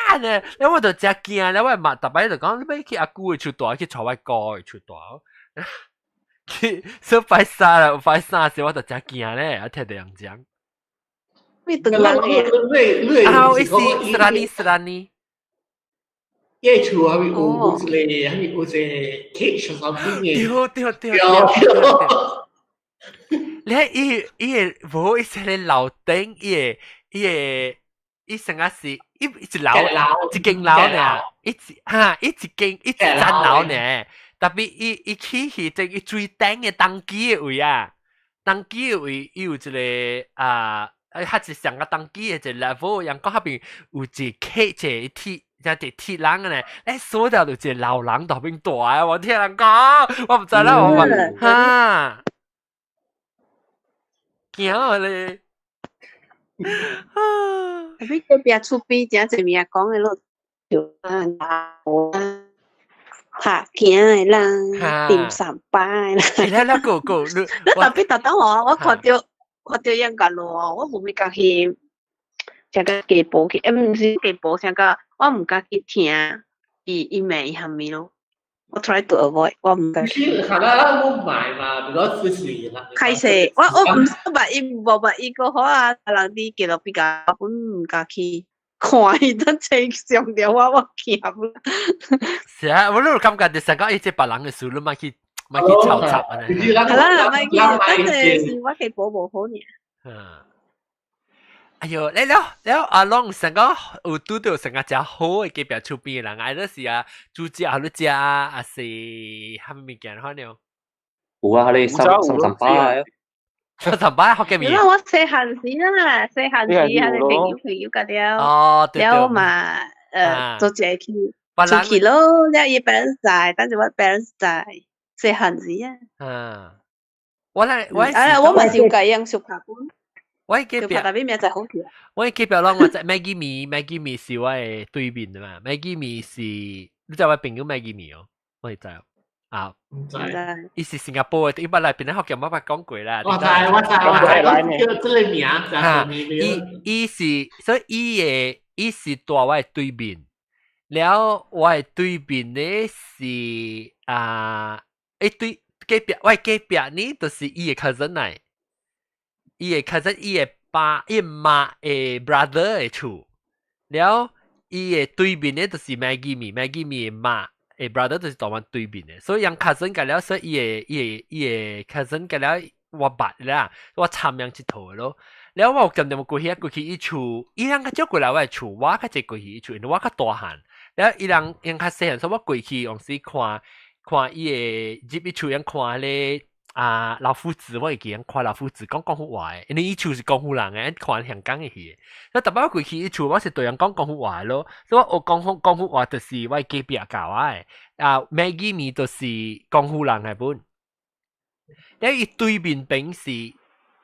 啊咧！你我就真驚咧，我嘛逐擺就講，你欲去阿姑的厝蹛，去帶我哥的厝蹛。去說拜三啦，拜三時我就真驚咧，啊聽著人講。咩等人嘅？啊，伊是斯拉尼斯拉尼。伊厝係咪有一個係咪有一個 cage or something 嘅？對對對對對。你伊伊會無伊是咧樓頂，伊會伊會伊成個是一樓一間樓呢，一哈一間一層樓呢。特別伊起去這伊最頂的登機的位啊，登機的位伊有一個啊。啊，較一上個登機的一個 level，人講彼邊有一個 cage 一鐵，一個鐵欄咧，咧鎖掉就一個老人佇彼邊蹛啊！我聽人講，我毋知啦，我問哈，驚咧，啊！你隔壁厝邊真濟物仔講的咯，就啊，拍驚的啦，點三拜啦。來來，go go，你特別特登我，我看著樣個路，我無咪敢去，成個加步去，毋是加步，成個我毋敢去聽伊罵伊蝦米咯。我 try to avoid，我毋敢。係啦，我買嘛，如果支持啦。開始，我毋捌伊，無捌伊個好啊，人佇街路比較，我毋敢去。看伊等齊上著我，我驚。是啊，我都感覺就成講伊這別人嘅事，你莫去莫去抄襲啊！係啦，莫去，等陣是我去補無好爾。嗯。哎喲，你了了阿龍成個有拄到成個誠好嘅隔壁厝邊嘅人，愛就是啊，煮食好你食啊，還是蝦米物件反正。有啊，你三三三擺啊。三三擺福建麵。因為我細漢時啦，細漢時係朋友朋友個了，了嘛，做一個去出去咯，了伊 parents 在，但是我 parents 在，細漢時啊。嗯，我來我啊，我嘛是有共樣相拍本。我隔壁，我隔壁攏我在 Maggie 麵，Maggie 麵是我的對面的嘛。Maggie 麵是，你知我朋友 Maggie 麵哦，我會知啊。唔知。伊是新加坡的，伊捌來檳城福建，我捌講過啦。我知我知我知，叫這個名哈，伊伊是，所以伊的伊是住我的對面，了我的對面呢是啊，一對隔壁，我的隔壁呢就是伊的 cousin 來。伊的 cousin 伊的爸伊媽的 brother 的厝，了伊的對面呢就是 Maggie 麵，Maggie 麵的媽的 brother 就是住阮對面的，所以𪜶 cousin 個了，所以伊的伊的伊的 cousin 個了我捌啦，我參樣一套咯。了我有漸漸過去過去伊厝，伊人較少過來我的厝，我較濟過去伊厝，因為我較大漢。了伊人𪜶較細漢，所以我過去有時看看伊的入伊厝，𪜶看咧。啊，老夫子，我會記𪜶看老夫子講廣府話的，因為伊厝是廣府人的，看香港的戲。所以逐擺我過去伊厝，我是對人講廣府話的咯。所以我學講廣廣府話，就是我隔壁教我的。啊，Maggie 麵就是廣府人的本。了伊對面邊是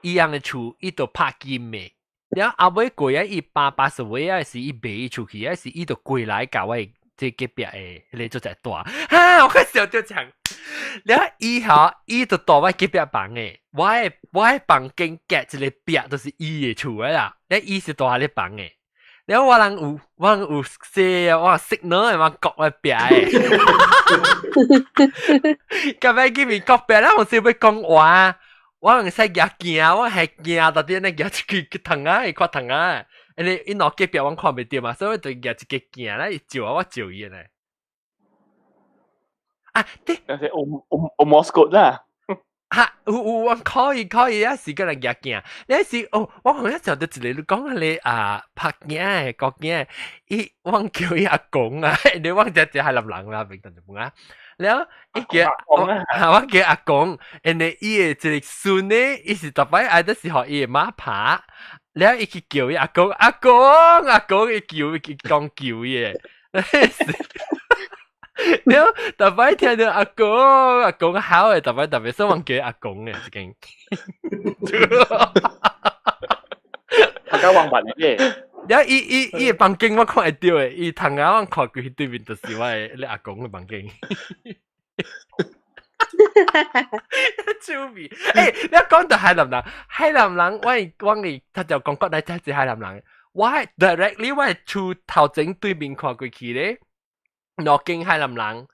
伊樣的厝，伊就拍金的。了後尾過啊，伊80歲啊，是伊賣伊出去，還是伊就過來教我這隔壁的彼個做者大。哈，我笑到這樣。了伊吼，伊就住我隔壁房的，我的房間隔一個壁就是伊的厝的啦。了伊是住佇咧房的。了我人有我人有說我識腦的，我割我壁的。隔壁見面割壁啦，我是欲講話，我毋使舉鏡，我係鏡到底咧舉一個窗仔，會看窗仔。因為伊兩隔壁我看袂著嘛，所以我就舉一個鏡來，伊照我，我照伊咧。啊，對。有有有 Morse code 啦。哈，有有我可以可以，啊是個人舉鏡，你是哦，我好像想到一個你講彼個啊拍鏡的國鏡，伊我叫伊阿公啊，你我只只海南人啦，明就啊。了伊叫我叫阿公，因為伊的一個孫呢，伊是逐擺愛的是予伊的媽拍，了伊去叫伊阿公，阿公阿公，伊叫伊講叫伊的。了，逐擺聽到阿公阿公好的，逐擺特別想問叫阿公的，這間。大家王八嘅。了，伊伊伊的房間我看會著的，伊窗仔我看過去對面就是我的咧阿公的房間。趣味，欸，你講到海南人，海南人，我我會他就講國內才是海南人，我 directly 我厝頭前對面看過去咧。兩間海南人，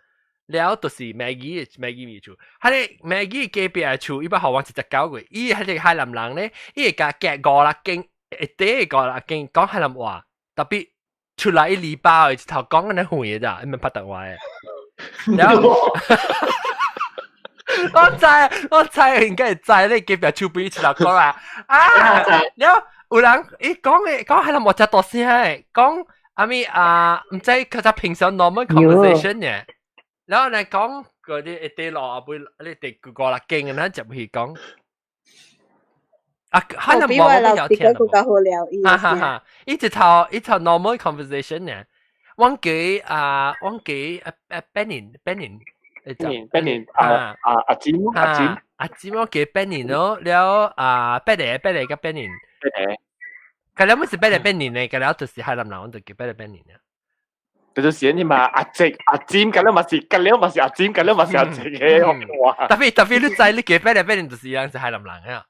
了就是 Maggie Maggie 麵厝，彼個 Maggie 隔壁的厝，伊捌予我一隻狗過，伊彼個海南人咧，伊會共隔五六間，一塊五六間講海南話，特別出來一禮拜一頭講按呢遠的咋，伊毋捌台話的。然後我知，我知應該會知你隔壁厝邊一頭講啊，啊，了有人伊講的講海南話誠大聲的，講。阿咪啊，毋知佢就平常 normal conversation 嘅，然後嚟講嗰啲一啲落後尾，你哋五六間咁樣入去講，啊，可能冇我比較聽，哈哈哈，伊一頭一頭 normal conversation 嘅，我記啊，我記啊啊 Benin Benin， Benin 啊啊阿金阿金阿金我記 Benin 咯，了啊八個八個佮 Benin。佢兩本是八個八年呢，佢兩就是海南人，我就叫八個八年啊。就是你嘛，阿直阿尖，咁樣嘛是，咁樣嘛是阿尖，咁樣嘛是阿直嘅，哇！特別特別你知你叫八個八年就是人是海南人啊。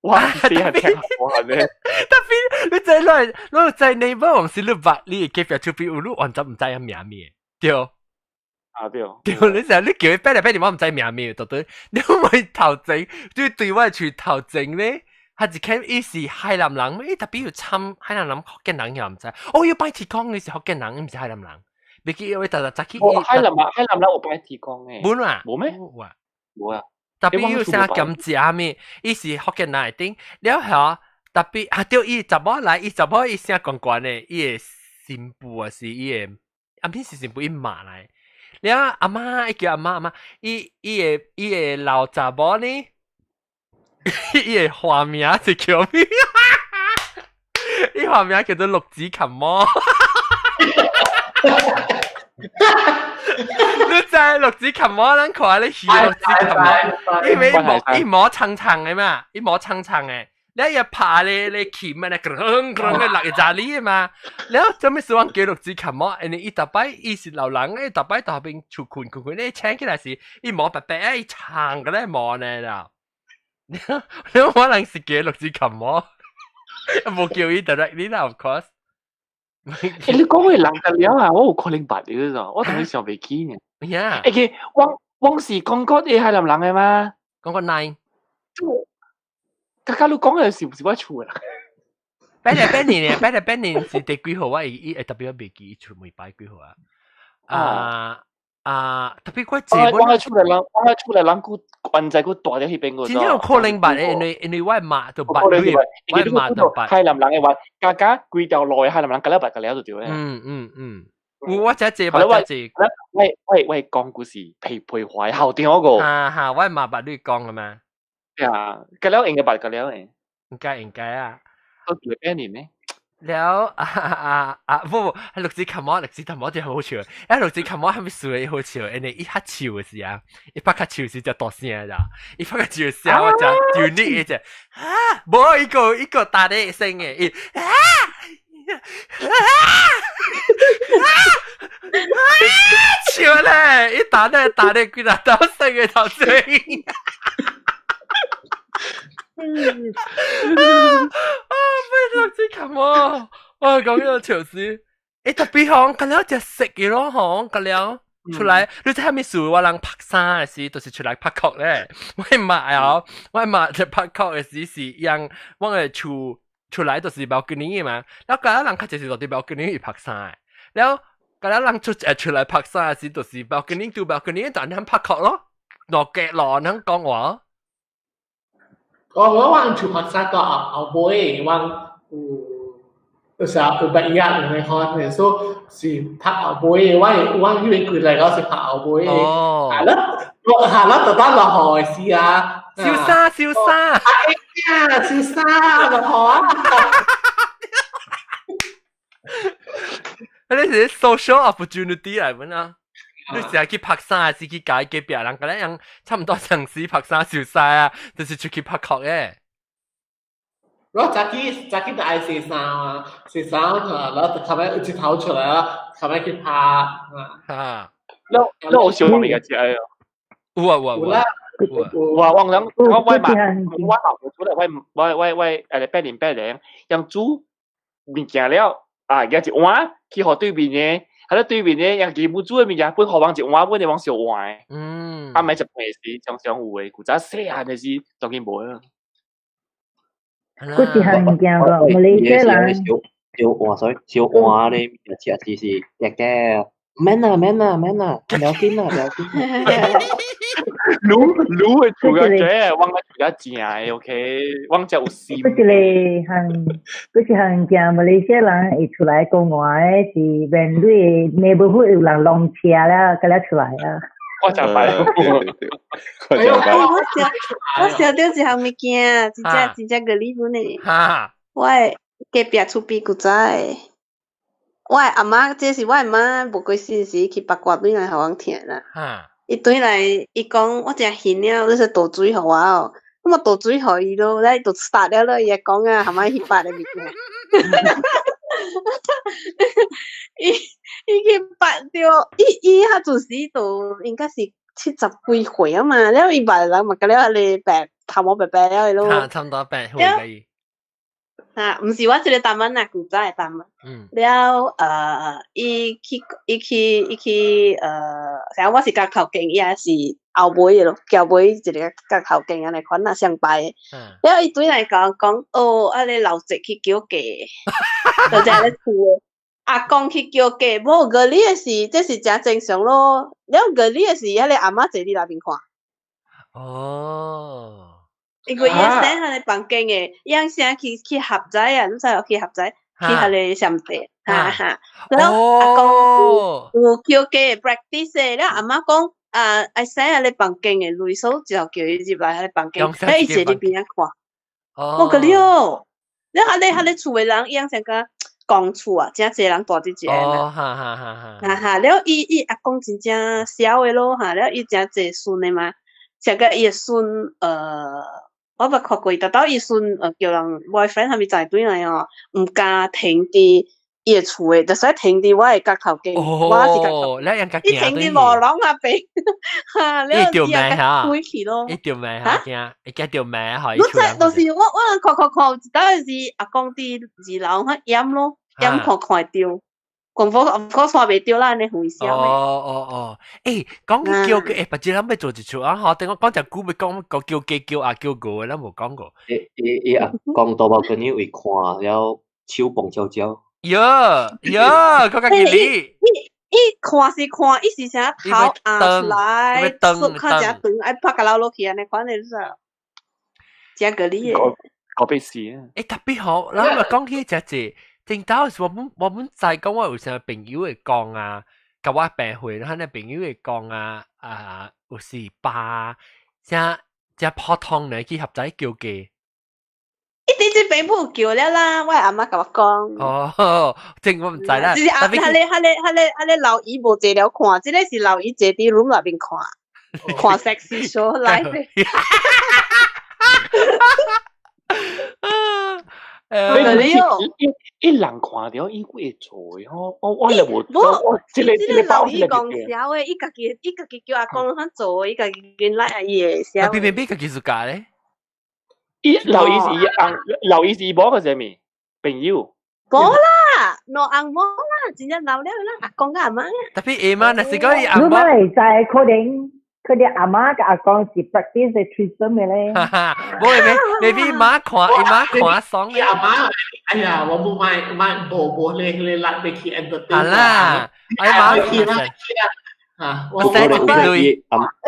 哇！啲人聽我咧，特別你知你你知 neighbor 往時你捌你隔壁厝邊有你完全毋知影名咩，對。啊對。對，你成日你叫伊八個八年，我毋知名咩，對對？你會頭前就對我厝頭前咧。係一看伊是海南人，伊特別有參海南人福建人又毋知。哦，伊拜天公伊是福建人，伊毋是海南人。袂記我特特早起。哦，海南啊，海南人有拜天公嘅。冇啊，無咩？冇啊，無啊。特別有啥兼職咩？伊是福建人頂，了後特別啊，對，伊查某來，伊查某伊聲懸懸的，伊的新婦啊是伊的，阿邊是新婦伊媽來。了阿媽伊叫阿媽阿媽，伊伊的伊的老查某呢？伊的花名是叫咩？伊花名叫做六指琴魔。你知六指琴魔，咱看咧戲六指琴魔，伊尾毛伊毛長長的嘛，伊毛長長的。你一拍咧咧琴啊，咧咣咣咧落一扎哩嘛。了做咩事講叫六指琴魔？因為伊逐擺伊是老人，伊逐擺到後邊厝困困困咧請起來時，伊毛白白伊長個咧毛呢啦。你可能是叫六指琴魔，無叫伊 directly 啦，of course。欸，你講嘅人得了啊，我有可能捌你咋，我同你想袂起呢。 Yeah。欸，佢往往是講過啲海南人嘅嗎？講過 nine。家家你講嘅是唔是我厝啦？八年八年呢？八年八年是第幾號啊？伊伊特別我袂記，出每擺幾號啊？啊啊！特別我這我喺厝內人，我喺厝內人，佢關在佢大喺彼邊個。真正有可能捌的，因為因為我媽就捌，我媽就捌。海南人嘅話，家家規條路嘅海南人，個了捌個了就對咧。嗯嗯嗯，我只這捌只這。喂喂喂，講故事陪陪懷後聽嗰個。哈哈，我媽捌你講嘅嘛。對啊，個了應該捌個了嘅。應該應該啊。都幾百年呢？了啊啊啊！不不，六指琴魔，六指琴魔就好笑。啊，六指琴魔係咪笑好笑？因為伊較笑嘅時啊，伊拍較笑時就大聲咋，伊拍較笑聲我就就你一隻啊，無一個一個大啲聲嘅，伊啊啊啊笑咧，伊打咧打咧，幾大聲嘅頭聲。啊！非常之琴啊！我講呢個笑死。欸，特別行，個了就食嘅咯，行個了出來，你知係咪數我人拍衫嘅時，就是出來拍曲咧。我媽啊，我媽就拍曲嘅時是讓我嘅厝出來就是 balcony 嘅嘛。然後個了人較就是落佇 balcony 拍衫嘅，然後個了人出誒出來拍衫嘅時，就是 balcony 對 balcony，但係拍曲咯，落腳落能講話。我我往厝拍衫個後後尾，往有有時候有不一樣嘅看嘅，所以是拍後尾。我我迄邊過來嗰是拍後尾。哦。係咯，我係咯，就當落雨時啊。燒沙燒沙。哎呀，燒沙落雨啊！嗰啲是 social opportunity 嚟本啊。你成日去拍衫，還是去解隔壁人？個咧樣差唔多上時拍衫燒晒啊，就是出去拍曲嘅。我早起早起就愛洗衫啊，洗衫啊，然後就後尾一頭出來啊，後尾去拍啊。哈，那那我小方面嘅食啊。有啊有啊有啊。有啊，我諗我我嘛我嘛出來我我我我誒八年八年，用煮物件了啊，舉一碗去予對面嘅。喺咧對面咧，人基本煮的物件，分予往一碗，分予往小碗的。嗯。啊，買食飯時常常有的，古早細漢的時當然無啦。嗰一項物件個，馬來西亞人。小小碗所以小碗咧，食時是夾夾，免啦免啦免啦，不要緊啦不要緊。滷滷的煮個這，我愛煮較正的，OK，我才有心。嗰一個項，嗰一項物件，馬來西亞人會出來講話的是面對 neighborhood 有人弄車了，佮了出來啊。我真白。我真白。我想到一項物件，真正真正個禮本的。哈。我的隔壁厝邊古早的，我的阿嬤，這是我的媽無過身時去八卦轉來予阮聽啦。哈。伊轉來，伊講我誠興了，你說倒水予我哦，我倒水予伊咯，咱就殺了咯，伊會講啊，含仔彼百的物件。伊伊去捌著，伊伊彼陣時就應該是七十幾歲啊嘛，了伊捌人嘛，甲了彼個白頭毛白白了的咯。差唔多白歲嘅。啊，毋是我這個 taman 啊，古早的 taman。了伊去，像我是角頭間，伊也是後尾的咯，橋尾一個角頭間按呢款啊，相拜的。了伊對來講講，哦，啊你老賊去叫價，就這咧厝的。阿公去叫價，無個你的是，這是誠正常咯。了個你的是，彼个阿嬤坐佇內面看。因為伊生彼个房間的，伊先去合仔啊，你知無去合仔，去彼个上帝，哈哈。然後阿公有叫價 practice 的，了阿嬤講啊，愛生彼个房間的鐳，所以就叫伊入來彼个房間，了伊坐佇邊仔看。我個你哦，了彼个厝的人，伊樣成個公厝啊，誠濟人住佇這。哦，哈哈哈哈。哈哈，了伊阿公真正痟的咯，哈，了伊誠濟孫的嘛，成個伊的孫我捌看過，逐擺伊孫叫人 boyfriend 啥物在對來哦，毋敢停佇伊的厝的，就使停佇我的角頭間，我是角頭。你人家伊停佇馬路那邊，哈，了伊也開去咯。伊著命嚇驚，伊驚著命嚇。你知，就是我看看看，一擺是阿公佇二樓遐掩咯，掩看看會著。廣播我看袂著啦，按呢回聲。哦哦哦，講起叫雞，別只咱欲做一出啊！吼，等我講隻久欲講講叫雞叫阿叫哥，咱無講過。伊阿公大包跟你會看了手蹦悄悄。喲喲，佢家己理。伊看是看，伊是啥頭壓出來，縮較誠長，愛拍甲落落去按呢款的，你知？誠個理的。個別事啊。特別好，咱咪講起隻字。正當時我本知講我有啥朋友會講啊，佮我病會，咱的朋友會講啊，啊有時爸誠誠普通呢去合仔叫雞。伊佇這邊有叫了啦，我阿嬤共我講。哦，這我毋知啦。就是阿，彼个、彼个老姨無坐了看，這个是老姨坐佇 room 內面看，看 sexy show 來。伊人看著伊會做的吼，我咧無，我這個老姨講痟的，伊家己叫阿公通做，伊家己緊來阿伊會痟。邊邊邊家己自家咧？伊老姨是伊翁，老姨是伊某個啥物朋友？無啦，兩翁某啦，真正老了啦，阿公佮阿嬤。 Tapi 阿嬤若是講伊阿嬤。你嘛會知可能佢哋阿媽佮阿公是 practice threesome 的咧。哈哈，無會，maybe 媽看，伊媽看爽。阿媽，哎呀，我無買買無無咧咧拉欲去 entertain。啊啦，阿媽去啦去啦，啊，我使一筆鐳。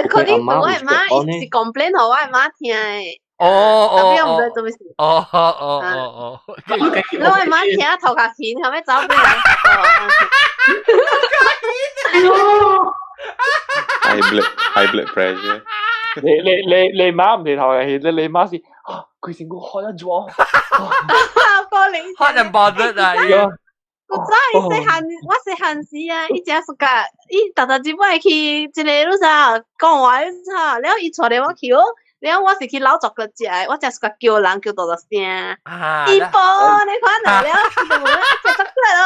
可能我的媽伊是 complain 予我的媽聽的。哦哦哦，哦哦哦哦，我的媽聽頭殼痕，後尾走俾人。哎喲 High blood pressure。你媽毋是頭殼痕，你媽是規身軀開得咗。可能。 Hot and bothered 啊！古早伊細漢，我細漢時啊，伊誠 suka，伊逐逐一擺去一个你知講話你知，了伊帶著我去哦。了我是去老作個食，我誠 suka 叫人叫大大聲。伊婆你看下了，伊就問我食巧克力咯，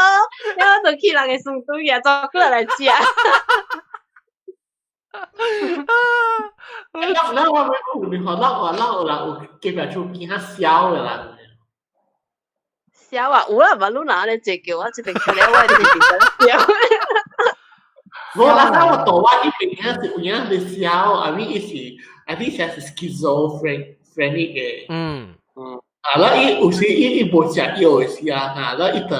了我就去人的床拄舉巧克力來食。咱我有你看咱有咱有人有隔壁厝邊較痟的人。痟啊，有啦，嘛你若按呢坐叫我這邊去了，我這邊痟。無啦，咱我大我彼邊遐是有影是痟，I mean 伊是，I think 是 schizophrenic 的。啊，了伊有時伊無食藥的時啊，哈，了伊就，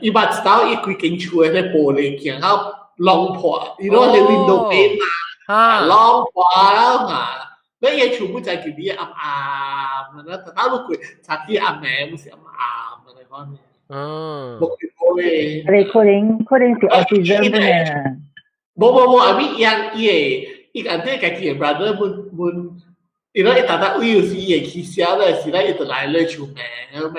伊捌一道伊規間厝的彼玻璃鏡仔攏破，伊攏佇 window pane 嘛，攏破了哈。了伊的厝本在叫你暗暗，了逐到你過早起暗暝，毋是暗暗按呢款。無無的。你可能是 autism 呢？無無無，I mean 伊伊會伊按這家己的 brother 阮阮，伊咧伊逐逐有時伊會起痟咧時咧，伊就來咧厝罵，罵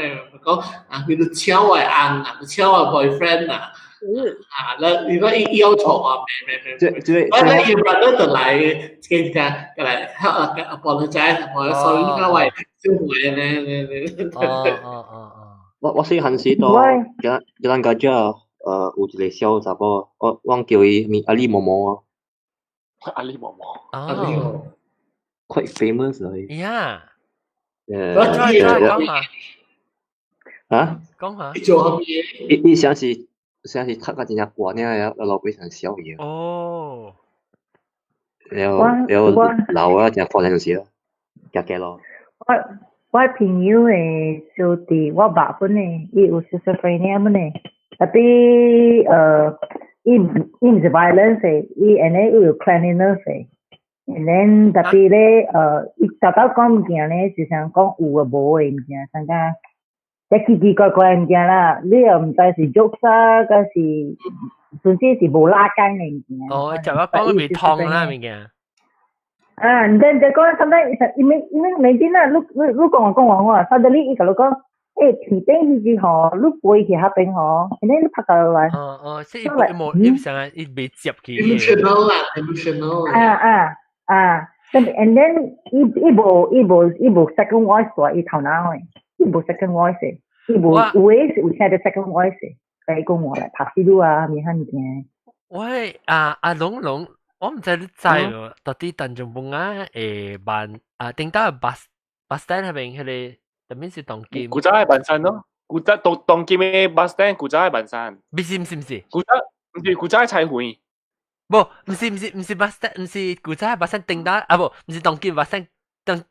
講啊，佢都搶我的翁啊，搶我 boyfriend 啊，啊，咧伊咧伊要錯啊，罵罵罵，這我咧伊 brother 就來，這個來 apologize，我 sorry，我小妹咧咧咧。哦哦哦哦。我細漢時都，吉蘭家姐有一個小查某，我叫伊名阿里嬤嬤啊。阿里嬤嬤。哦。 Quite famous 啊。 Yeah。誒。啊？講下。伊做啥物？伊伊上是讀甲真正懸爾，老爸上小伊。哦。了了老啊，真可憐就是咯，加加咯。我朋友的小弟，我爸本的，伊有 schizophrenia 本的，tapi 伊毋是 violence 的，伊按呢伊有 cleanliness 的，and then tapi 咧，伊豆豆講物件咧，就像講有啊無的物件，像講這奇奇怪怪物件啦，你又毋知是 jokes 啊，抑是總之是無拉更的物件。哦，就我講未通啦物件。啊，你就講，sometimes 因為每天啊，你講我講完話，suddenly 伊共你講，欸，天頂彼隻吼，你飛去彼邊吼，然後你拍落來。哦哦，即伊無伊啥伊未接去。 Emotional 啦，emotional。啊啊啊！and then 伊無 second voice 伊頭腦的，伊無 second voice，伊無有的是有聽著 second voice，伊講話來拍死你啊，物漢物件。喂，啊啊龍龍。我毋知你知無？到底 Tanjung Bungah 會辦啊？頂到 bus stand 彼邊彼個，特別是當今。古早的萬山咯，古早當今的 bus stand 古早的萬山。毋是毋是毋是，古早毋是古早的菜園。無，毋是毋是毋是 bus stand，毋是古早的 bus stand 頂到啊無，毋是當今 bus stand，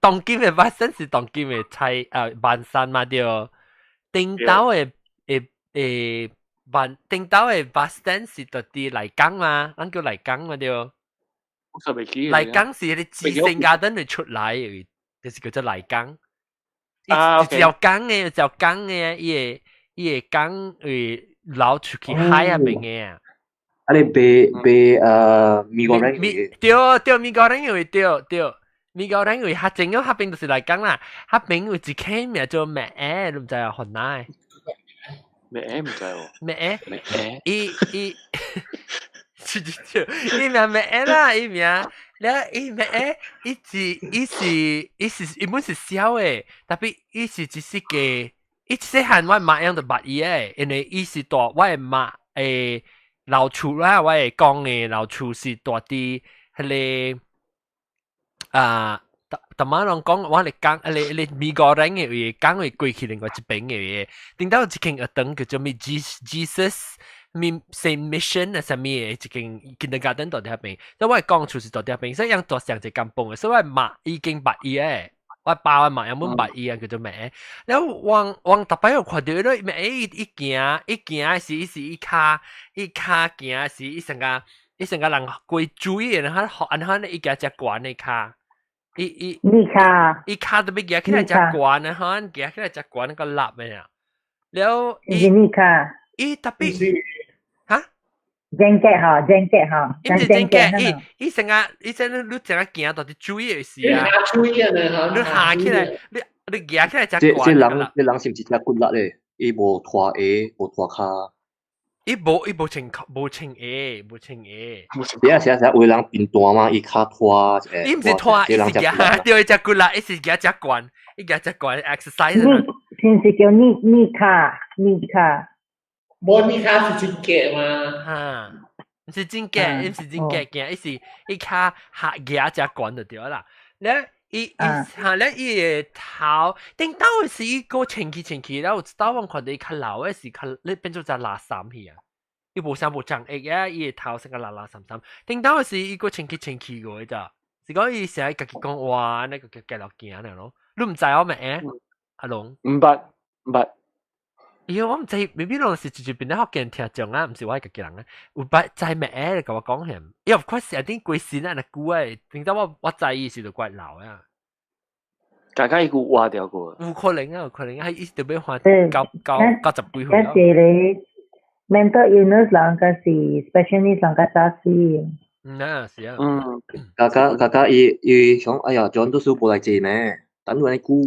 當今的 bus stand 是當今的菜啊萬山嘛對。頂到的會萬頂到的 bus stand 是到佇麗江嘛，咱叫麗江嘛對。麗江是彼個資生 garden 會出來的，就是叫做麗江。啊，一條江的，一條江的，伊會江會流出去海仔邊的啊。啊，你賣mee goreng 對對，mee goreng 會對對，mee goreng 會較正，彼邊就是麗江啦，彼邊有一間名做麥欸，你毋知啊？雲南的。麥欸毋知喎。麥欸。麥欸。伊伊。是是是，伊名麥欸啦，伊名，了伊麥欸，伊是伊本是痟的，tapi 伊是只是個，伊細漢我媽樣就捌伊的，因為伊是蹛我的媽的老厝啦，我的公的老厝是蹛佇彼個啊，逐逐擺攏講我咧講，彼個 mee goreng 的位，講會過去另外一邊的位，頂到有一間學堂叫做咩 Jesus 咩 Same Mission 啊，啥物的一間 kindergarten 蹛佇彼邊，所以我講厝是蹛佇彼邊，所以樣蹛上一個甘榜的，所以我媽已經捌伊的，我爸我媽原本捌伊啊，叫做咩？了我逐擺有看著咧，咩伊行伊行時，伊是伊跤行時，伊成個人過水的，然後按怎伊行遮懸的跤。伊伊你跤，伊跤都欲行起來遮懸啊，吼，行起來遮懸個立的啊。了伊你跤，伊特別哈？正腳吼，正腳吼，伊毋是正腳，伊伊成個伊成你成個行到佇水的時啊，水啊，你行起來，你行起來遮懸。這人是毋是真骨力的？伊無拖鞋，無拖跤。伊無穿鞋，無穿鞋。是啊是啊是啊，有人貧惰嘛，伊跤拖。伊毋是拖，伊是行，對，伊遮骨力，伊是行遮懸，伊行遮懸 exercise。是毋是叫你跤？你跤？無你跤是真腳嘛？哈，毋是真腳，伊毋是真腳行，伊是伊跤下行遮懸就對啦。咧，伊伊哈咧，伊的頭頂到是伊閣清氣清氣，了有一道我看著伊較老的是較咧變做隻垃圾去啊。伊無啥無長翼啊，伊的頭成個垃垃雜雜。頂到是伊閣清氣清氣過咋，是講伊成日家己講話，那個叫繼續行爾咯。你毋知我咩？阿龍？毋捌毋捌。咦，我毋知，maybe 攏是直接變得福建聽眾啊，毋是我家己人啊。有捌知咩？你共我講下。因為 of course 一定規身啊，若久的，頂到我知伊時就怪老啊。大概伊有活掉過。有可能啊，有可能啊，伊特別換九十幾歲。一是你 mental illness 人，個是 special needs 人較早死。嗯啊，是啊。嗯。家家家家伊伊想，哎呀，John 都少無來坐咩？等陣你估。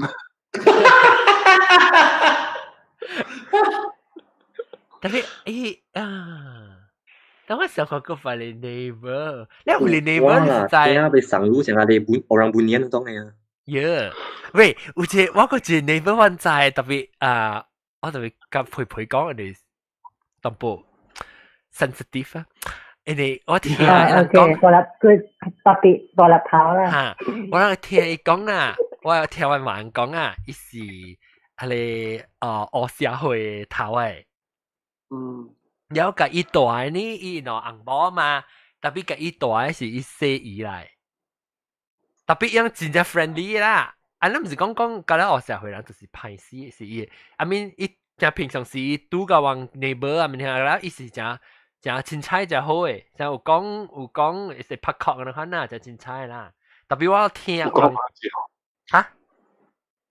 但係，欸啊，等我想看個塊你 neighbor，你有你 neighbor 你知？啊，被上路成下你本orang 半年都當你啊。耶，喂，有一個我個一個 neighbor 我知特別啊，我特別佮佩佩講人哋淡薄 sensitive 啊，因為我聽人講，大粒佢特別大粒頭啦。嚇，我聽伊講啊，我有聽我媽講啊，伊是。彼個黑社會頭的。了共伊蹛呢，伊喏紅毛嘛，tapi 共伊蹛是伊細姨來，tapi 樣真正 friendly 啦。啊，咱毋是講講佮了黑社會人就是歹死，是伊，I mean 伊誠平常時拄共阮 neighbor 啊，物件啦，伊是誠誠凊彩誠好的，像有講會拍殼咁款啦，誠凊彩啦。tapi 我聽講哈，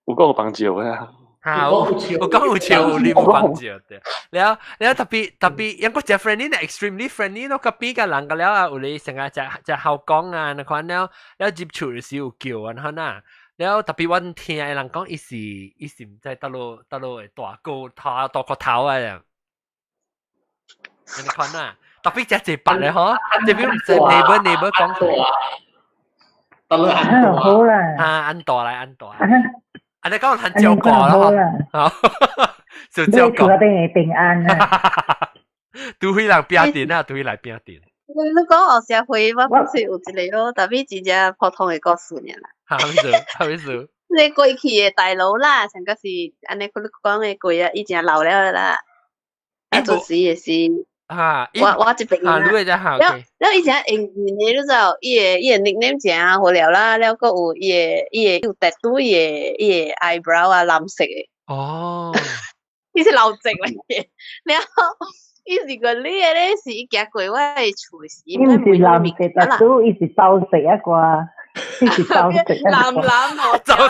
有講有幫照啊。哈，有講有笑，你無幫照對。了了 tapi tapi，猶閣誠 friendly 呢，extremely friendly 咯，隔壁個人個了啊，有咧成日誠誠好講啊，那款了了入厝時有叫啊，款啊。了 tapi 阮聽的人講，伊是毋知佗落佗落的大哥頭大個頭啊，按呢款啊。tapi 誠濟別的吼，這邊毋知 neighbor 講過。佗落安大好啦。啊，安大來安大。按呢講很照顧啦，吼，就照顧。你會平安啊。除非人變電啊，除非來變電。你講黑社會，我不是有一個咯，tapi 真正普通的故事爾啦。啥物事？啥物事？你過去的大佬啦，上個是按呢佢講的過啊，以前老了啦。啊，就是也是。啊，我這邊啊，你會在好。了了以前用的你知道，伊的 nickname 誠好料啦，了閣有伊的有 tattoo 伊的 eyebrow 啊，藍色的。哦。伊是老賊來的，了伊是個你的咧，是伊行過我的厝時，伊毋是藍色 tattoo，伊是走色啊啩，伊是走色啊。藍藍哦，走色。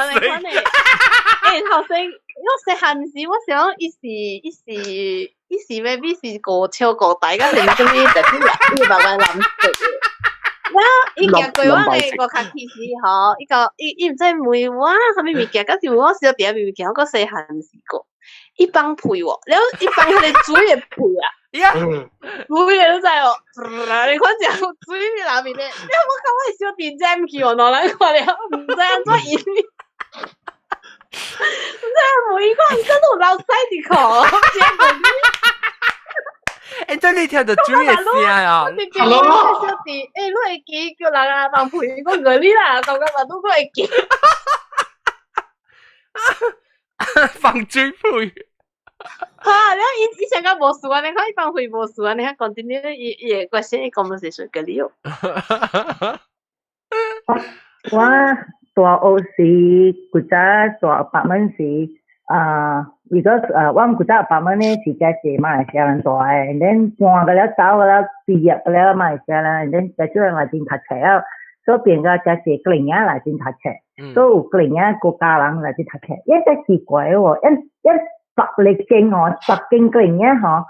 欸，頭先我細漢時，我想伊是 maybe 是過超過大，甲是啥物特別啊？伊慢慢藍色的。了伊行過我的五跤起時吼，伊個伊毋知問我啥物物件，敢是問我小弟物件，我閣細漢時過，伊放屁喎，了伊放彼個水的屁啊，呀，水的你知無？你看這水內面的，了我感覺小弟佔去哦，兩人看了，毋知按怎伊。毋知問伊講，敢有流屎佇褲？欸，這你聽著水的聲啊！Hello，小弟，欸，你會記叫人啊放屁？講過你啦，感覺嘛拄閣會記。放水屁。哈！了伊上個無事啊，你看伊放屁無事啊，你看 continue 伊伊會關心伊 conversation 個你哦。我大學時，古早大 apartment 時，啊，because 啊，我古早 apartment 咧是誠濟馬來西亞人蹛的，and then 搬過了走過了，畢業過了馬來西亞人，and then 誠少人來這讀冊了，所以變甲誠濟格林仔來這讀冊，所以有格林仔國家人來這讀冊，伊真奇怪哦，𪜶𪜶十六間吼，10間格林仔吼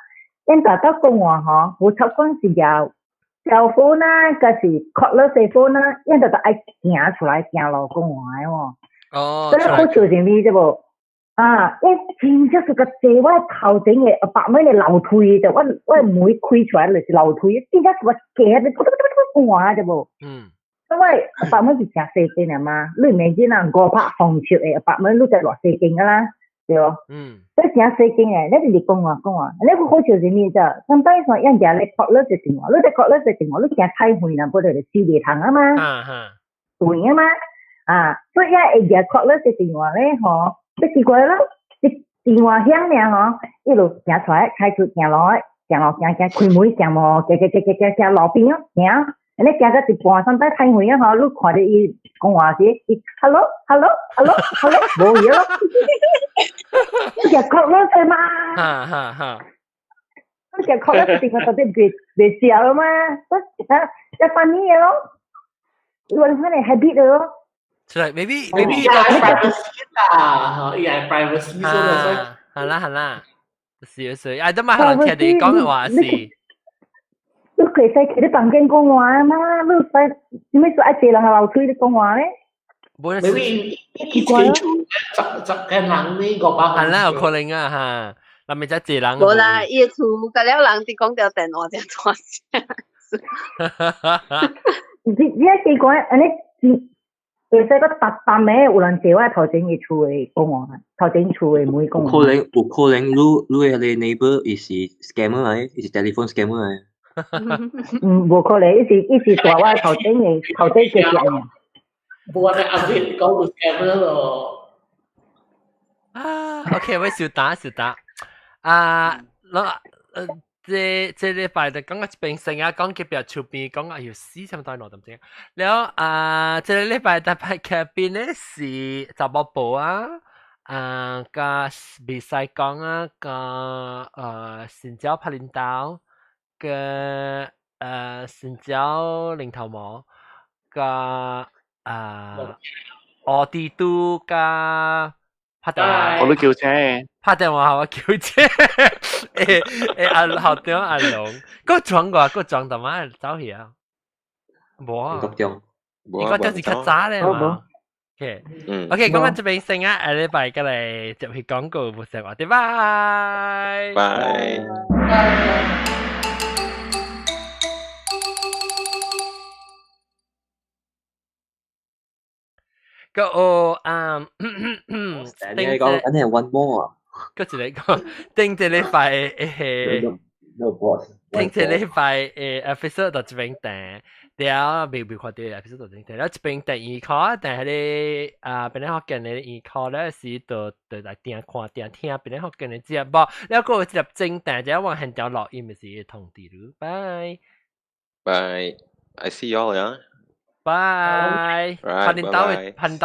，𪜶逐逐講話吼，無插管是舉 cell phone 啊，抑是 cordless phone 啊，𪜶逐逐愛行出來行路講話的哦。哦。所以好笑是咩啫無？啊！伊真正是個坐我頭前的百米的樓梯就我門開出來就是樓梯，真正是我行咧，咕咕咕咕講話啫無？因為百米是誠細間的嘛，你明知啦，500方尺的百米，你知偌細間噶啦，對無？所以誠細間的，你就是講話講話，你好笑是咩啫？上擺說𪜶舉咧 cordless 的電話，你佇 cordless 的電話，你行太遠啦，不就收袂通啊嘛？對啊嘛，啊，所以𪜶會舉 cordless 的電話咧，吼。這奇怪咯，這電話響爾吼，一路行出來，開出行路，行路行行，開門行無，行行行行行行路邊咯，行，按呢行到一半，上擺太遠啊吼，你看著伊講話時，伊 hello hello hello hello，無去咯，你舉 cordless 嘛？哈哈哈。你舉 cordless 電話到底袂接了嘛？我一翻呢嘢咯，我可能 habit 咯。出來，maybe privacy 啦，伊係 privacy 所以，好啦好啦，是是，啊，都嘛可能聽你講嘅話是。你可以使去你房間講話嘛？你使啥物事愛坐人樓梯咧講話咧？ maybe 奇怪咯，十十個人呢個百。係啦，有可能啊嚇，那咪才濟人。無啦，伊厝甲了人佇講條電話才大聲。你你奇怪，按呢？會使個逐逐暝有人坐我頭前伊厝的講話，頭前厝的門講話。可能有可能你你的 neighbor 伊是 scammer 來，伊是 telephone scammer 來。嗯，無可能，伊是蹛我頭前的頭前隔壁爾。無按呢後面講有 scammer 咯。啊， OK，我小打小打。啊，嗱，這這禮拜就講個邊成啊，講隔壁厝邊，講啊要死什麼大腦點知？了啊，這個禮拜特別劇邊咧是查某婆啊，啊，佮袂使講啊，佮新椒拍領刀，佮新椒零頭毛，佮啊奧迪都佮拍電話，我都叫車，拍電話我叫車，阿校長阿龍，閣裝過，閣裝到嘛走去啊？無啊，國中，應該就是較早咧嘛。OK，OK，咁我這邊先啊，下禮拜過來接去廣告，無說話，對，拜拜。個哦，嗯，你講緊係 one more 啊？閣一個講，頂一禮拜誒， No boss。頂一禮拜誒 episode 到這邊停，了未未看到 episode 到這邊停，了這邊第二課，但係咧啊，邊咧學見的二課咧是就就來聽看聽聽邊咧學見的節目，了閣有一粒正彈，就往現場錄音的是通知你，拜拜，I see you all 呀。拜，歡迎到，歡迎到。